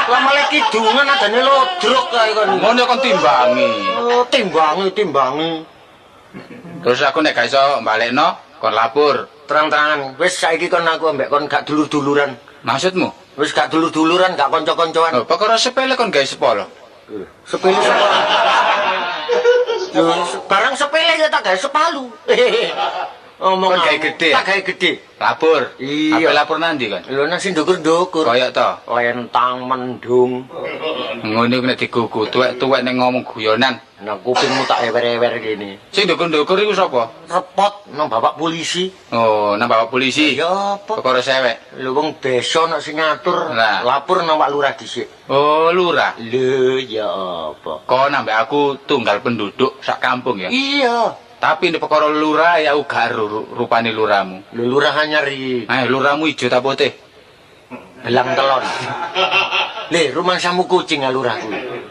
Lah malah kidungan adane lodrok kae kon. Ngono kon timbangi. Oh, timbangi. Terus aku nek gak iso balekno, kon lapor. Terang-terangan, wis saiki kon aku ambek kon gak dulur-duluran. Maksudmu? Wis gak dulur-duluran, gak kanca-kancoan. Oh, perkara sepele kon gawe sepolo. Sepele sepolo. Lho, barang sepele ya tak gawe sepalu. Omong kon gawe gede. Tak gawe gede. Lapor. Iya. Ape lapor nanti kon? Lho nang sing ndukur-ndukur. Kaya to. Lentang mendung. Ngono iku nek digugu tuwek-tuwek nek ngomong guyonan. Nang kupingmu tak ewer-ewer kene. Sing ndukur-ndukur iku sapa? Repot nang bapak polisi. Oh, nang bapak polisi. Ya apa? Perkara sewek. Lho wong desa nek sing ngatur, lapor nang Pak Lurah dhisik. Oh, lurah. Lho ya apa? Kon ambek aku tunggal penduduk sak kampung ya? Iya. Tapi nek perkara lurah ya aku gak rupane lurahmu. Lho lurah anyar iki. Eh, lurahmu ijo ta putih? Belang telon. Le, rumangsamu kucing lurahku.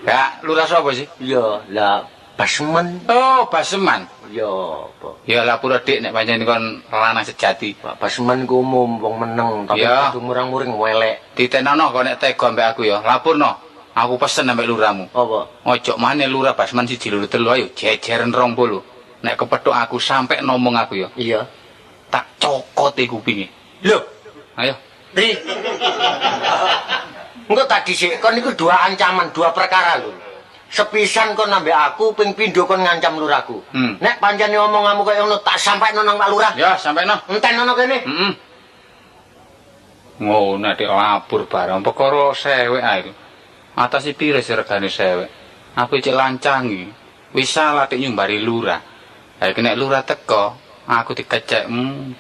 Ya, lurah sapa sih? Iya, lah Basman. Oh, Basman. Ya apa? Ya lapor Dik nek pancen kon lanang sejati. Pak Basman ku umum wong meneng tapi kudu murang-muring welek. Ditenono kok nek tega ambek aku ya. Laporno. Aku pesen ambek lurahmu. Apa? Ojo maneh lurah Basman 1 2 3 ayo jejeren 20. Nek kepethuk aku sampe ngomong aku ya. Iya. Tak cokote kupinge. Lho, ayo. Ri. Engko tadi sik kon niku dua ancaman, dua perkara lho. Sepisan kon ambek aku, ping pindho kon ngancam lurahku. Nek pancene omonganmu kaya ngono tak sampaikno nang Pak Lurah. Ya, sampaikno. Entenono kene. Heeh. Ngono nek lapor barang perkara sewek ae. Atase pire sih regane sewek? Aku cek lancangi. Wis salah nek nyumbari lurah. Ha iki nek lurah teko, aku dikecek,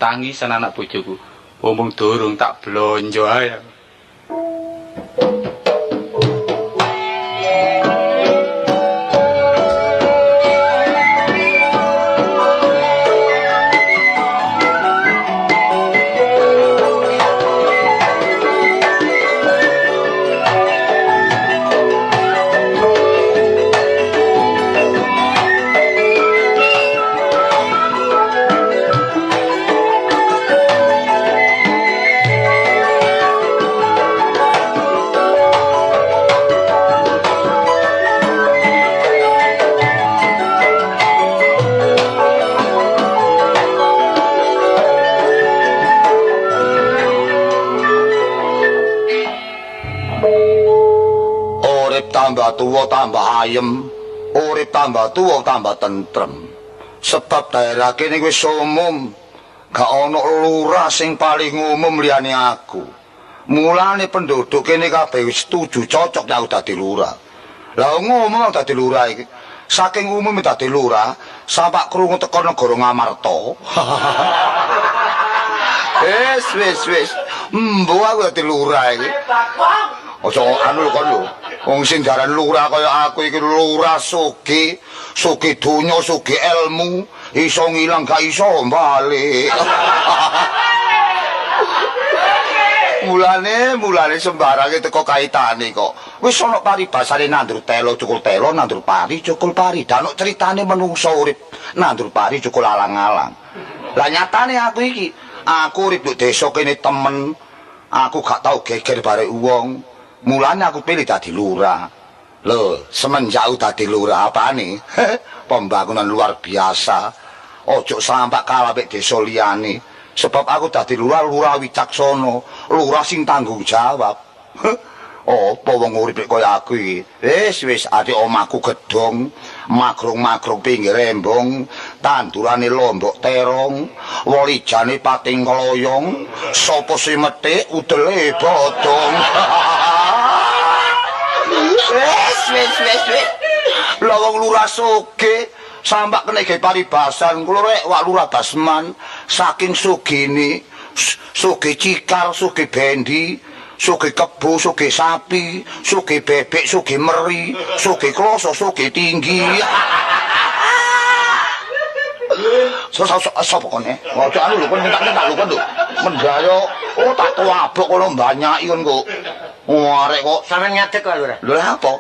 tangisan anak bojoku. Omong durung tak blonjo ae. Tambah tuwa tambah ayem, urip tambah tuwa tambah tentrem. Sebab daerah kene wis umum, gak ana lurah sing paling umum liyane aku. Mulane penduduk kene kabeh wis setuju cocok nek aku dadi lurah. Lah ngomong dadi lurah iki, saking umume dadi lurah, sampak krungu teko negara Ngamarta. Wis wis wis, mbuh aku dadi lurah iki. Aja anu kon lho. Wong sing jaran lurah kaya aku iki lurah sugih, sugih donya, sugih ilmu, iso ngilang gak iso balik. Mulane sembarange teko kaitane kok. Wis ana paribasane nandur telo cukul telo, nandur pari cukul pari. Danuk critane menungso urip nandur pari cukul alang-alang. Lah nyatane aku iki, aku urip nduk desa kene temen. Aku gak tau geger barek wong. Mulane aku pilih dadi lurah. Lho, semenjak aku dadi lurah apane? Pembangunan luar biasa. Ojo sampak kalah mek desa liyane. Sebab aku dadi lurah, lurah wicaksana, lurah sing tanggung jawab. Apa wong urip kaya aku iki? Wis wis adik omahku gedhong, magrong-magrong pinggir embong, tandurane lombok terong, wolijane pating kloyong, sapa sing methik udele bodong. Wis wis wis wis. Lah wong lurah sugih sampak kena gawe paribasan kula rek wak lurah Basman saking sugine, sugih cikar, sugih bendi, sugih kebo, sugih sapi, sugih bebek, sugih meri, sugih kloso, sugih tinggi. Sapa kon Ojo anu lho kon nyentak-nyentak lho kon lho. Mendayo oh tak tuabok kono banyaki kon kok. Arek kok sampean ngadeg kok Lurah. Lho lha apa?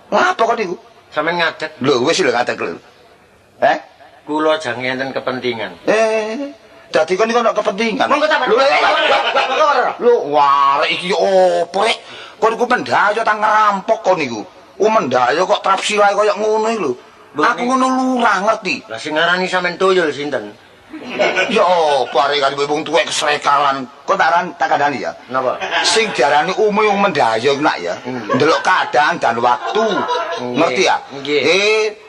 Lha apa kon niku? Sampean ngadeg. Lho wis lho ngadeg lho. Kula jange enten kepentingan. Dadi kon niku ono kepentingan. Monggo ta, Pak. Lho lho warek iki opo rek? Kon iku mendayo ta ngerampok kon niku. Mendayo kok trapsilae koyo ngono iki lho. Aku ngono lurah ngerti. Lah sing ngarani sampean tuyul sinten? Ya apa arek kali wong tuwek kesrekalan. Kok tak kandhani ya? Napa? Sing diarani umume wong mendayo iku nak ya. Ndelok keadaan dan waktu. Ngerti ya?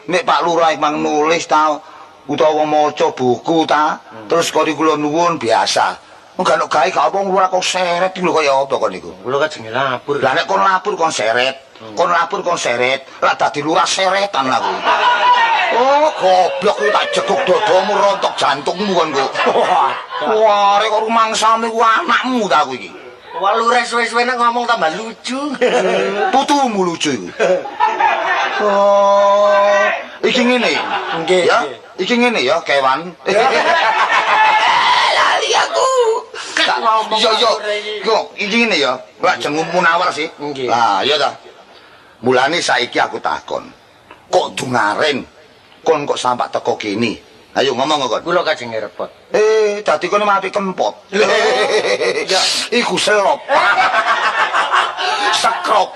Nek Pak Lurah mang nulis ta utawa maca buku ta, terus kok kula nuwun biasa. Wong gak ono gawe gak apa lurah kok seret iki lho kaya apa kon niku? Kula kajenge lapur. Lah nek kon lapur kon seret. Kon lapur kon seret, lah dadi lurah seretan aku. Oh, goblok kuwi tak jeguk dadamu rontok jantungmu kon kok. Wah, arek kok rumangsamu iku anakmu ta aku iki. Wah, lurah suwe-suwe nek ngomong tambah lucu. Putumu lucu iku. Oh, iki ngene. Nggih. Ya, iki ngene ya, kewan. Lali aku. Yo yo. Yo, iki ngene ya. Lak jenengmu Munawar sih. Lah, iya ta. Mulane saiki aku takon. Kok dungaren kon kok sampak teko kene? Ayo ngomong kon. Kula kajenge repot. Dadi kon mati kempot. Ya, iku selop. Sekrop.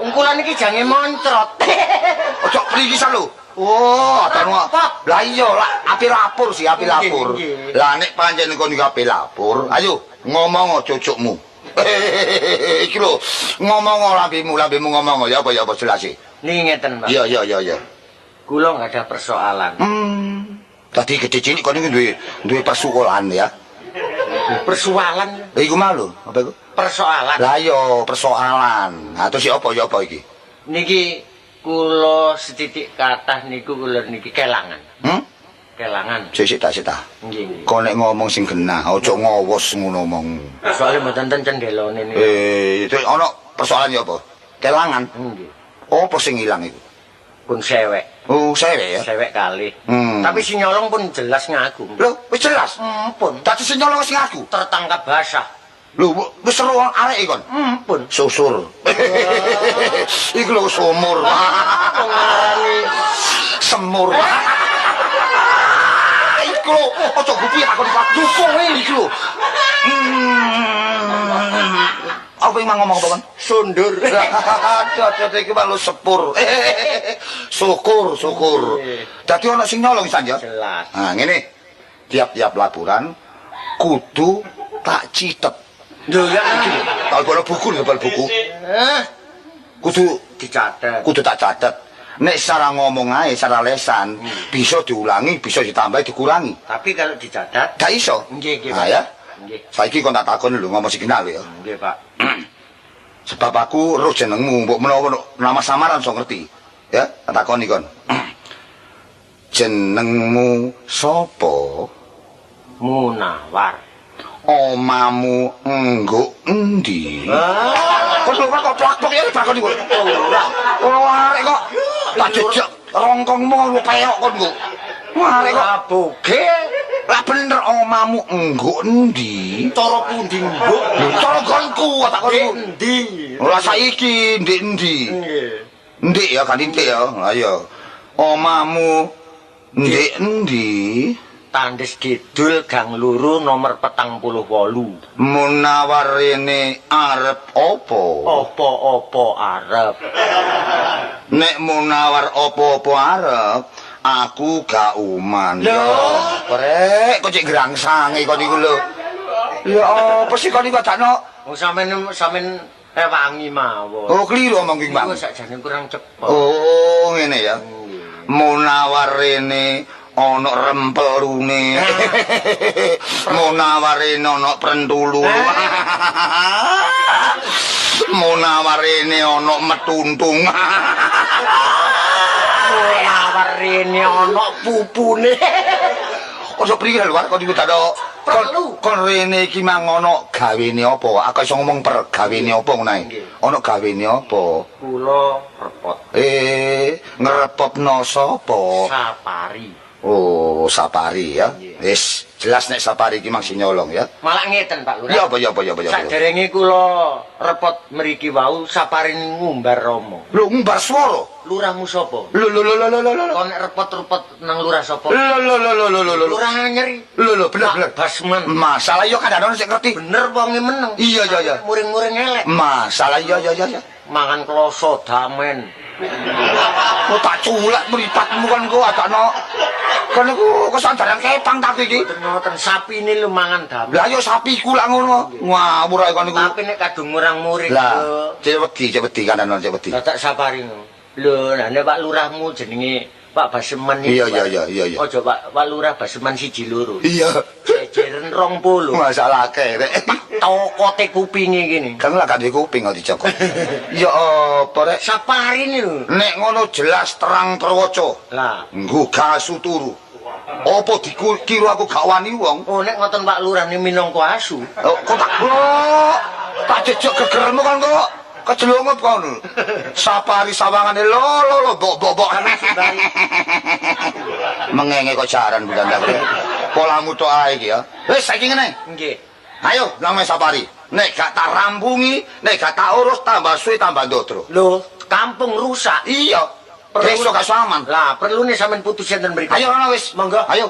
Ungkulan iki jange moncrot. Ojo prikisan lho. Oh, anu. Lah iya, lah api lapor sih, api lapor. Lah nek pancen kon iki api lapor, ayo ngomong cocokmu. Iki lho, ngomong lambemu, lambemu ngomong ya apa ya apa jelas sih. Niki ngeten, Pak. Iya, iya, iya, iya. Kula nggak ada persoalan. Tadi gede cilik kon iki duwe persoalan ya. Persoalan? Iku mau lho, apa iku? Persoalan. Lah iya, persoalan. Ha terus ya apa ya apa iki? Niki kula setitik kathah niku kula niki kelangan. Kelangan. Sik ta, sik ta. Nggih. Kok nek ngomong sing genah, aja ngowos ngono omong. Soale mboten enten cendelone niku. Terus ana persoalan ya apa? Kelangan. Nggih. Apa sing ilang iku? Pun sewek. Oh, sewek ya? Sewek kalih. Tapi si nyolong pun jelas ngaku. Lho, wis jelas? Pun. Dadi si nyolong wis ngaku? Tertangkap basah. Lho, wis seru arek kon? Pun. Susur. Iku lho sumur. Ngarani semur. Iku lho, aja gupi aku dukung iki lho. Apa yang ngomong apa kan? Sundur. Aduh, iki malu sepur. Syukur, syukur. Dadi ana sing nyolong isan ya? Jelas. Nah, ngene. Tiap-tiap laporan kudu tak citet. Lho ya iki lho. Tak bawa buku lho, bawa buku. Kudu dicatet. Kudu tak catet. Nek secara ngomong ae, secara lesan, bisa diulangi, bisa ditambahi, dikurangi. Tapi kalau dicatat gak iso. Nggih, nggih. Nah ya. Nggih. Saiki kon tak takon lho ngomong sing kenal ya. Nggih, Pak. Sebab aku roh jenengmu, mbok menawa nama samaran iso ngerti. Ya, tak takoni kon. Jenengmu sapa? Munawar. Omamu ngguk endi? Kon lho kok plak-plak ya takon iku. Ora. Ora arek kok tak jejak rongkongmu peok kon kok. Wah arek kok aboge. Lah bener omamu ngguk endi? Cara pundi ngguk? Lho cara gonku takon iku. Endi? Ora saiki ndek endi? Nggih. Ndek ya ganti ndek ya. Lah iya. Omamu ndek endi? Tandes Kidul Gang Loro nomor 48. Munawar rene arep apa? Apa-apa arep. Nek Munawar apa-apa arep, aku gak uman. Lho, rek kok cek grangsange kon niku lho. Ya apa sih kon niku adakno? Wong sampean rewangi mawon. Oh, kliru omong ki, Bang. Iku sakjane kurang cepet. Oh, ngene ya. Munawar rene ana rempelune. Munawar rene ana prentulu. Munawar rene ana metuntung. Munawar rene ana pupune. Ojo priye lho kok iku dado kon rene iki mang ana gawene apa? Aku iso ngomong per gawene apa ngono ae. Ana gawene apa? Kula repot. Ngrepotno sapa? Sapari. Oh, Sapari ya. Wis, jelas nek Sapari iki mang sing nyolong ya. Malah ngeten Pak Lurah. Ya apa ya apa ya apa ya. Saderenge kula repot mriki wau Sapari ngumbar Rama. Lho ngumbar swara. Lurahmu sapa? Lho lho lho lho lho. Kon nek repot-repot nang lurah sapa? Lho lho lho lho lho lho. Lurah anyar. Lho lho bener bener. Basman. Masalah yo kadang-kadang sik ngerti. Bener wonge meneng. Iya iya iya. Muring-muring elek. Masalah iya iya iya. Mangan kloso damen. Kok tak culek mripatmu kan kok adakno. Kan iku kesandaran kepang tapi iki. Mboten ngoten, sapine lho mangan damen. Lah ya sapiku lak ngono. Ngawur ae kon iku. Tapi nek kadung murang-muring lho. Cek wedi kanan cek wedi. Lah tak Sapari ngono. Lho, lah nek Pak Lurahmu jenenge Pak Baseman iki. Iya iya iya iya. Aja Pak Lurah Baseman 1 2. Iya. Jejeren 20. Masalah akeh rek. Tokote kupinge kene. Kan lak gak duwe kuping kok dicokot. Ya apa rek? Sapari lho. Nek ngono jelas terang terwaca. Lah, nggo gasu turu. Apa dikira aku gak wani wong? Oh, nek ngoten Pak Lurah ni minangka asu. Oh, kok tak tak jejeg gegermu kan kok. Kejelungup kon. Sapari sawangane lho lho lho bok bok bok. Mengenge kok jaran bukan ta. Polamu tok ae iki ya. Wis saiki ngene. Nggih. Ayo nang Sapari. Nek gak tak rampungi, nek gak tak urus tambah suwe tambah ndodro. Lho, kampung rusak. Iya. Desa gak aman. Lah, perlune sampean putus enten mriki. Ayo rono wis, monggo. Ayo.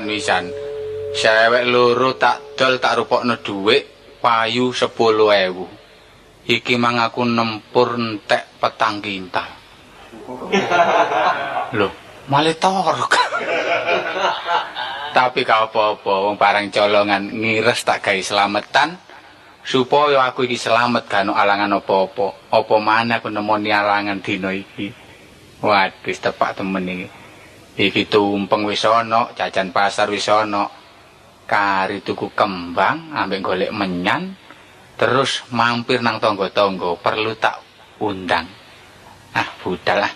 Wisan sewek loro tak dol tak rupokno dhuwit payu 10.000. Iki mang aku nempur entek petang kintal. Lho, malah torok. Tapi gak apa-apa, wong barang colongan ngires tak gawe slametan supaya aku iki slamet gak ono alangan apa-apa. Apa maneh aku nemoni alangan dina iki. Waduh, wis tepak temen iki. Iki tumpeng wis ana, jajan pasar wis ana. Kari tuku kembang ambek golek menyan, terus mampir nang tangga-tangga, perlu tak undang. Ah, budal ah.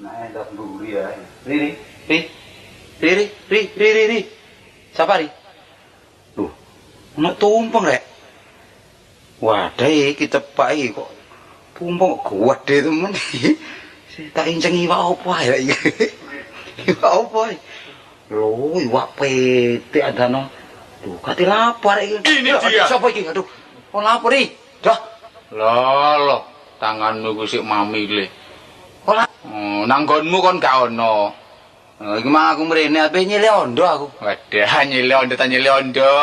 Nah, ndak mburi ya. Riri, ri. Riri, ri, ri, ri. Sapari. Loh, ono tumpeng rek. Wadah iki tepak iki kok. Tumpeng gede temen. Tak inceng iwak apa ae iki. Iwak apa ae? Lho, iwak petik adano. Lho, kate lapar iki. Ini dia. Sapa iki? Aduh. Kon lapar iki. Dah. Lho, lho, tanganmu ku sik mamile. Ora. Oh, nang nggonmu kon gak ono. Iki mah aku mrene ape nyile ondo aku. Wadah, nyile ondo ta nyile ondo.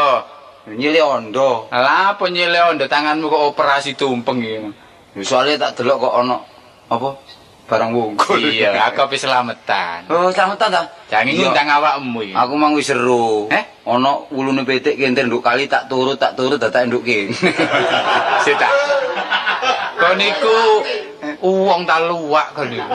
Nyile ondo. Lah, apa nyile ondo tanganmu kok operasi tumpeng iki? Soalnya tak delok kok ono apa barang wungkul. Iya, aku ape slametan. Oh, slametan ta? Jangan ngundang awakmu iki. Aku mang wis seru. Eh? Ono wulune pitik kenter nduk kali tak turut dadak nduk kene. Sik ta. Kon iku wong ta luwak kon iku.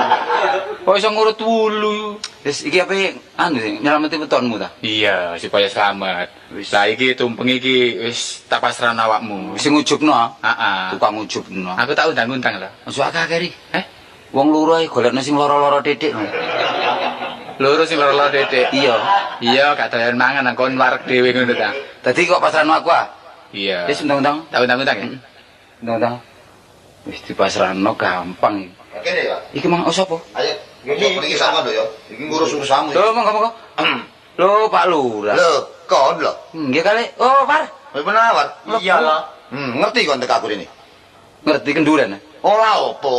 Kok iso ngurut wulu? Wis iki ape anu nyelameti wetonmu ta? Iya, supaya selamat. Lah iki tumpeng iki wis tak pasrahno awakmu. Wis ngujubno. Heeh. Tukang ngujubno. Aku tak undang-undang lho. Ojo akeh-akeh ri. Eh? Wong loro ae golekno sing loro-loro titik. Loro sing loro-loro titik. Iya. Iya, gak doyan mangan nang kon wareg dhewe ngono ta. Dadi kok pasrahno aku ah? Iya. Wis undang-undang. Tak undang-undang ya. Undang-undang. Wis dipasrahno gampang iki. Kene ya. Iki mang sapa? Ayo. Iki sama lho ya. Iki ngurus urusanmu. Lho, monggo monggo. Lho, Pak Lurah. Lho, kon lho. Nggih kali. Oh, Par. Wis penawar. Iya lho. Ngerti kon tek aku rene. Ngerti kenduren. Ora apa.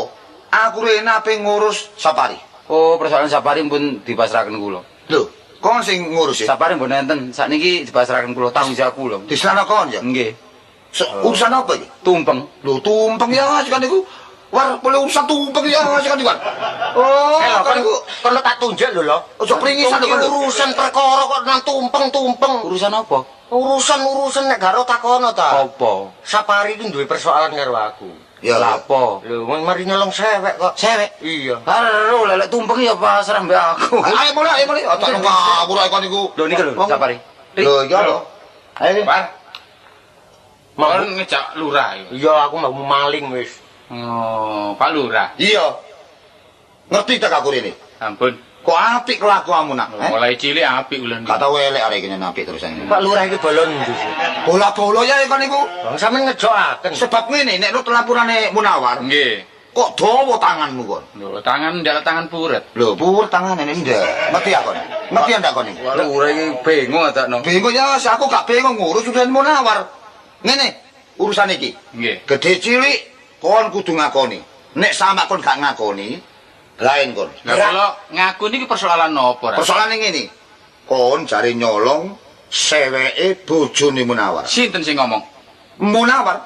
Aku rene ape ngurus Sapari. Oh, persoalan Sapari pun dipasrahaken kula. Lho, kon sing ngurus ya? Sapari mbon enten. Sakniki dipasrahaken kula, tanggung jawab kula. Diserahno kon ya? Nggih. Urusan apa iki? Tumpeng. Lho, tumpeng ya kan iku. War, boleh urusan tumpeng ya kan iku. Oh, kan iku perlu tak tunjuk lho lho. Ojo pringisan lho. Urusan perkara kok nang tumpeng-tumpeng. Urusan apa? Urusan-urusan nek garo takono ta. Apa? Sapari iki duwe persoalan karo aku. Ya Lha apa? Lho, mari nyolong sewek kok. Sewek? Iya. Haro lelek tumpeng ya pasrah mbek aku. Ayo mulai, ayo mulai. Otak ngawur ae kon niku. Lho niki lho, Sapari. Lho iki lho. Ayo. Par. Kon ngejak lurah ya. Iya, aku mau maling wis. Oh, Pak Lurah. Iya. Ngerti tak aku rene? Ampun. Kok apik kelakuanmu nak? Mulai cilik apik kula niki. Gak tau elek arek iki apik terus ini. Pak Lurah iki bolon ndi sih? Bola-bola ya kon niku. Bang sampean ngejokaken. Sebab ngene nek nut lapurane Munawar. Nggih. Kok dawa tanganmu kon? Lho, tangan ndak tangan puret. Lho, puret tangane ndak. Ngerti aku kon? Ngerti ndak kon niku? Pak Lurah iki bingung adakno. Bingung ya, aku gak bingung ngurus urusan Munawar. Ngene, urusan iki. Nggih. Gedhe cilik kon kudu ngakoni. Nek sama kon gak ngakoni, lain kon. Lah kula ngaku niki persoalan napa, Ra? Persoalane ngene. Kon jare nyolong seweke bojone Munawar. Sinten sing ngomong? Munawar.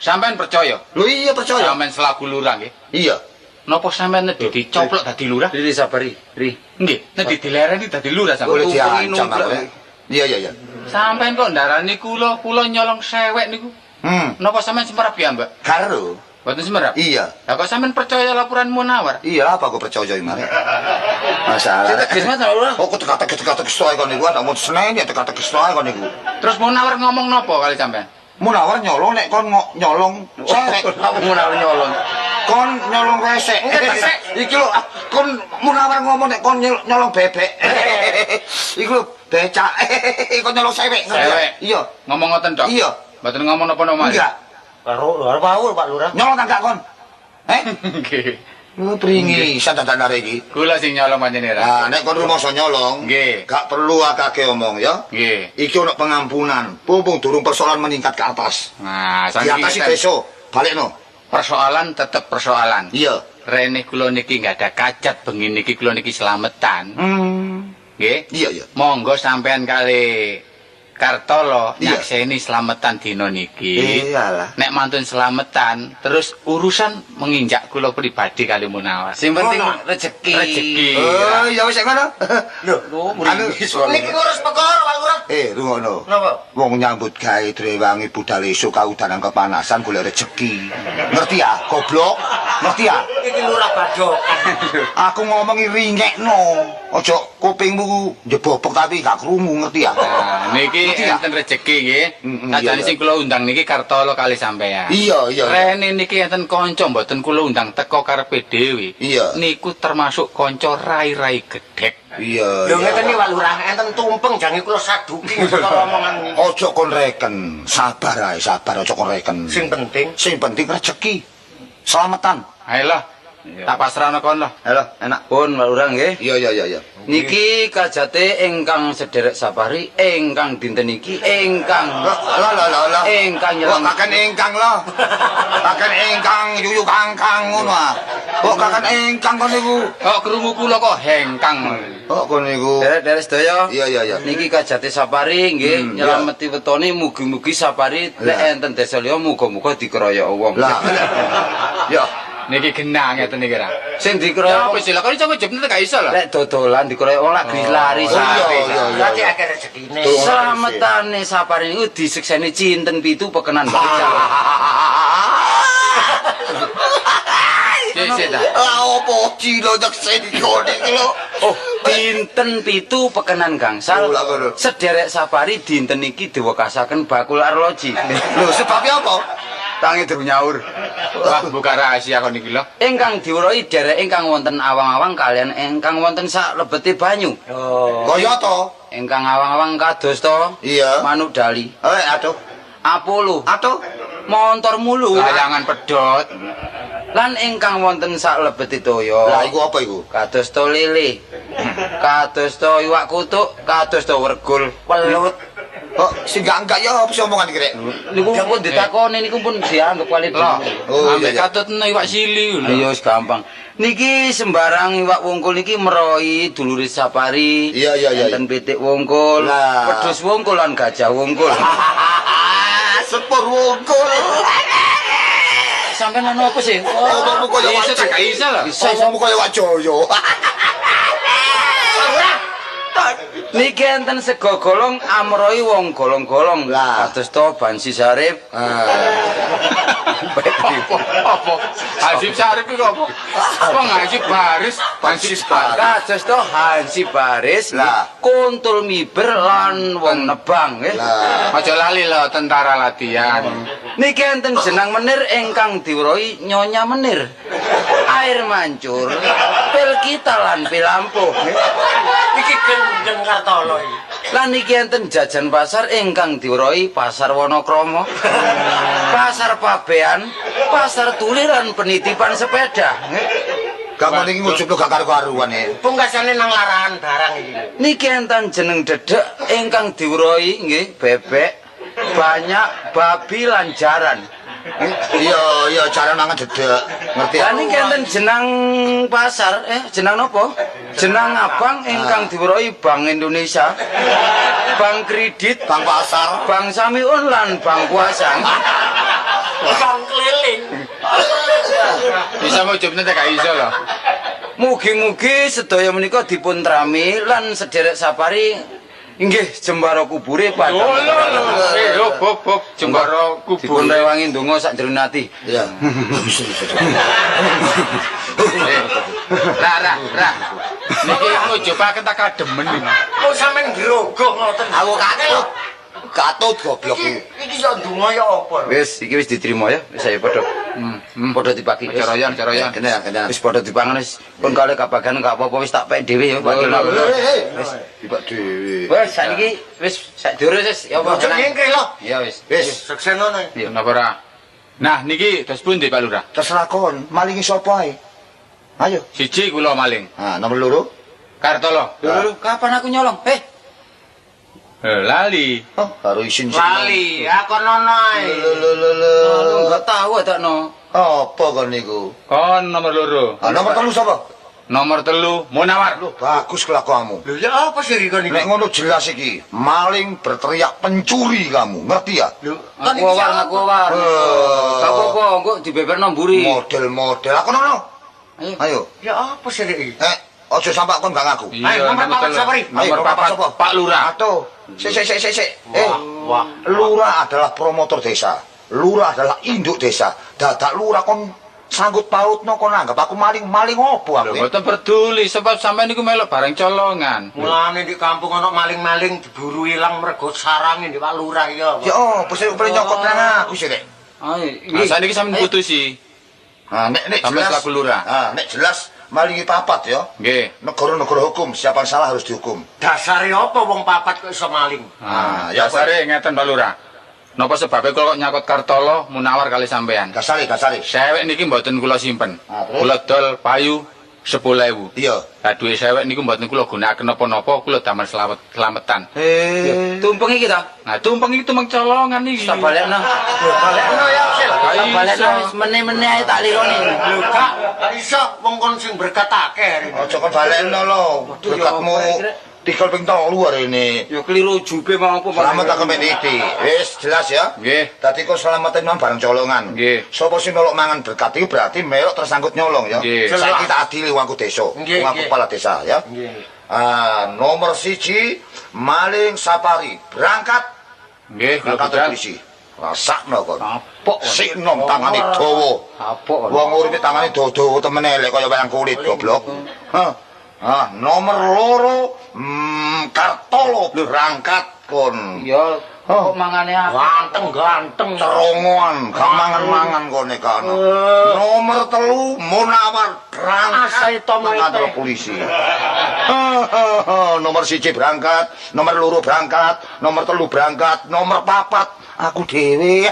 Sampean percaya? Lho iya percaya. Sampean selaku lurah nggih. Iya. Napa sampean nedhi dicoplok dadi lurah? Ri sabari, ri. Nggih, nedhi dilereni dadi lurah sampean. Boleh diancam aku. Iya iya iya. Sampean kok ndarani kula, kula nyolong sewek niku. Napa sampean semerap ya, Mbak? Karo. Mboten semerap? Iya. Lah kok sampean percaya laporan Munawar? Iya, apa aku percaya iki mare? Masalah. Teges Mas ora? Kok teka-teki soe kon niku, ana mun senen ya teka-teki soe kon niku. Terus Munawar ngomong napa kali sampean? Munawar nyolong nek kon nyolong sewek. Munawar nyolong. Kon nyolong resek. Iki lho kon Munawar ngomong nek kon nyolong bebek. Iku lho becak. Kon nyolong sewek. Sewek. Iya. Ngomong ngoten tok. Iya. Mboten ngomong napa-napa. Enggak. Karo arep Pak Lurah. Nyolong ta gak kon? Eh? Nggih. Lho pringi sandan arek iki. Kula sing nyolong panjenengan. Nah, nek kon rumangsa nyolong, nggih. Gak perlu akeh omong ya. Nggih. Iki ono pengampunan. Pumpung durung persoalan meningkat ke atas. Nah, di atas iki desa, balekno. Persoalan tetep persoalan. Iya. Rene kula niki nggak ada kacat bengi niki kula niki slametan. Nggih. Iya, iya. Monggo sampean kali Kartolo nyakseni slametan dina niki. Iyalah. Nek mantun slametan terus urusan menginjak kula pribadi kali Munawar. Sing penting rezeki. Rezeki. Oh, ya wis ngono. Lho, niki ngurus perkara Pak Lurah. Rungokno. Napa? Wong nyambut gawe drewangi budal esuk kaudanan kepanasan golek rezeki. Ngerti ya, goblok? Ngerti ya? Iki lurah badok. Aku ngomongi ringekno. Aja kupingmu njebobok tapi gak krungu, ngerti ya? Nah, niki enten rejeki nggih. Sajane sing kula undang niki Kartolo kali sampean. Iya, iya. Rene niki enten kanca mboten kula undang teko karepe dhewe. Iya. Niku termasuk kanca rai-rai gedhek. Iya. Lho ngeten iki Pak Lurah, enten tumpeng jange kula saduki perkara omongan niki. Aja kon reken, sabar ae, sabar aja kon reken. Sing penting, sing penting rejeki. Selamatan. Ayo lah. Tak pasrahno kon lah. Halo, enak. Pun Pak Lurah nggih. Iya iya iya iya. Niki kajate ingkang sederek Sapari ingkang dinten iki ingkang lho lho lho lho. Ingkang nyelem. Kok kaken ingkang lho. Kaken ingkang yuyu kangkang ngono ah. Kok kaken ingkang kon niku. Kok krungu kula kok hengkang. Kok kon niku. Derek-derek sedaya. Iya iya iya. Niki kajate Sapari nggih nyelameti wetone mugi-mugi Sapari lek enten desa liya muga-muga dikeroyok wong. Lah. Ya. Niki genah ngeten niki ra. Sing dikeroyok apa sih lha kok iso ngejepne gak iso lho. Lek dodolan dikeroyok wong lagi lari sare. Berarti akeh rezekine. Slametane Sapari niku disekseni cinten pitu pekenan bakal calon. Sik ta. Lah opo cilo nyekseni kene iki lho. Oh, dinten pitu pekenan gangsal. Sederek Sapari dinten iki diwekasaken bakul arloji. Lho sebabe apa? Tangi durung nyaur. Wah, buka rahasia kon iki lho. Ingkang diweruhi derek ingkang wonten awang-awang kalian ingkang wonten sak lebete banyu. Oh. Kaya to? Ingkang awang-awang kados to? Iya. Manuk dali. Aduh. Apollo. Aduh. Montor mulu. Layangan pedhot. Lan ingkang wonten sak lebete toya. Lah iku apa iku? Kados to lele. Kados to iwak kutuk, kados to wergul, welut. Kok sing enggak ya apa sih omongan iki rek? Niku pun ditakoni niku pun dianggep kali dhewe. Oh iya. Katutne iwak sili lho. Iya wis gampang. Niki sembarang iwak wungkul niki meroi dulure Sapari. Iya iya iya. Enten pitik wungkul, wedhus wungkul lan gajah wungkul. Sepur wungkul. Sampeyan anu apa sih? Omongmu koyo iso tak gak iso lho. Omongmu koyo Wak Joyo. Ora. Niki enten sego golong amrohi wong golong-golong. Kados to Bansi Sarip. Apa? Hansip Sarip iku apa? Wong Hansip Baris, Hansip Baris. Kados to Hansip Baris, kuntul miber lan wong nebang nggih. Aja lali lho tentara latihan. Niki enten jenang menir ingkang diweruhi Nyonya Menir. Air mancur, pil kita lan pil ampuh. Iki gendeng Kartolo iki. Lan niki enten jajan pasar ingkang diweruhi Pasar Wonokromo, Pasar Pabean, Pasar Tuliran penitipan sepeda. Gak ngono iki ngujubno gak karo-karuan e. Pungkasane nang larahan barang iki. Niki enten jeneng dedek ingkang diweruhi nggih bebek, banyak babi lan jaran. Iya, iya jaran mangan dedek. Ngerti? Lah niki enten jenang pasar, jenang napa? Jenang abang ingkang diweruhi Bank Indonesia, Bank Kredit, Bank Pasar, Bank Samiun lan Bank Kuasa. Bank keliling. Bisa mujubne gak iso lho. Mugi-mugi sedaya menika dipun trami lan sederek sapari inggih jembara kubure padha. Lho lho lho, hop hop jembara kubure. Dipun rewangi ndonga sak jero ati. Iya. Ra ra ra. Niki ngujubaken tak kademen iki. Kok sampean grogoh ngoten. Aku katut. Katut goblok iki. Iki iso ndonga ya apa? Wis, iki wis diterima ya. Wis ayo padha. Padha dipaki. Caroyan, caroyan. Kene, kene. Wis padha dipangan wis. Kon kale kabagan gak apa-apa wis tak pek dhewe ya. Wis dibak dhewe. Wis saiki wis sak durus wis ya apa. Ojo nyengkre lho. Ya wis. Wis sukses ngono. Iya napa ora? Nah niki dos pundi Pak Lurah? Terserah kon, malingi sapa ae. Ayo. Siji kula maling. Ha, nomor loro. Kartolo. Lho, kapan aku nyolong? Lali. Oh, baru isin sih. Lali, aku nono ae. Lho lho lho. Enggak tahu adakno. Apa kon niku? Kon nomor loro. Ah, nomor telu sapa? Nomor telu Munawar. Lho, bagus kelakuanmu. Lho, ya apa sih kon niku? Nek ngono jelas iki, maling berteriak pencuri kamu, ngerti ya? Lho, aku war, aku war. Gak apa-apa, engko dibeberno mburi. Model-model aku nono. Ayo. Ya apa sih iki? Ojo sampak kon gak ngaku. Ayo nomor papat sapa iki? Nomor papat Pak Lurah. Atuh. Sik sik sik sik. Lurah adalah promotor desa. Lurah adalah induk desa. Dadak lurah kon sanggut pautno kon anggap aku maling-maling opo aku. Lho mboten peduli sebab sampean niku melok barang colongan. Mulane di kampung ana maling-maling diburu ilang mergo sarange ndek Pak Lurah ya. Ya opo sing pengen nyokot nang aku sih rek. Ayo, nah saniki sampean putusi. Ha nek nek jelas selaku lurah. Ha nek jelas malingi papat ya. Nggih. Negara-negara hukum, siapa yang salah harus dihukum. Dasare apa wong papat kok iso maling? Ah, ya dasare ngeten Pak Lurah. Napa sebabe kula kok nyakot Kartolo Munawar kali sampean? Dasare, dasare. Sewek niki mboten kula simpen. Kula dol payu 10.000. Iya. Lah duwe sewek niku mboten kula gunakaken napa-napa, kula damel slametan. Tumpeng iki ta? Nah, tumpeng iki tumpeng colongan iki. Tak balekno. Balekno ya, Sil. Tak balekno wis meneh-meneh ae tak lironi. Lho, Kak, gak iso wong kon sing berkat akeh. Aja kon balekno lho. Berkatmu tikel ping 3 hari ini. Ya keliru jube mau apa. Selamat aku mek iki. Wis jelas ya. Nggih. Dadi kok selametin nang barang colongan. Nggih. Sapa sing nolok mangan berkat iki berarti melok tersangkut nyolong ya. Saiki tak adili wong aku desa, wong aku kepala desa ya. Nggih. Ah, nomor 1 maling Sapari berangkat. Nggih, berangkat polisi. Rasakno kon. Apok. Sik nom tangane dawa. Apok. Wong uripe tangane dawa-dawa temen elek kaya wayang kulit goblok. Hah. Ah, nomor 2 Kartolo berangkat kon. Ya, kok mangane aku ganteng-ganteng cerongoan, gak mangan-mangan kone kono. Nomor 3 Munawar berangkat kantor polisi. Nomor 1 berangkat, nomor 2 berangkat, nomor 3 berangkat, nomor 4 aku dhewe.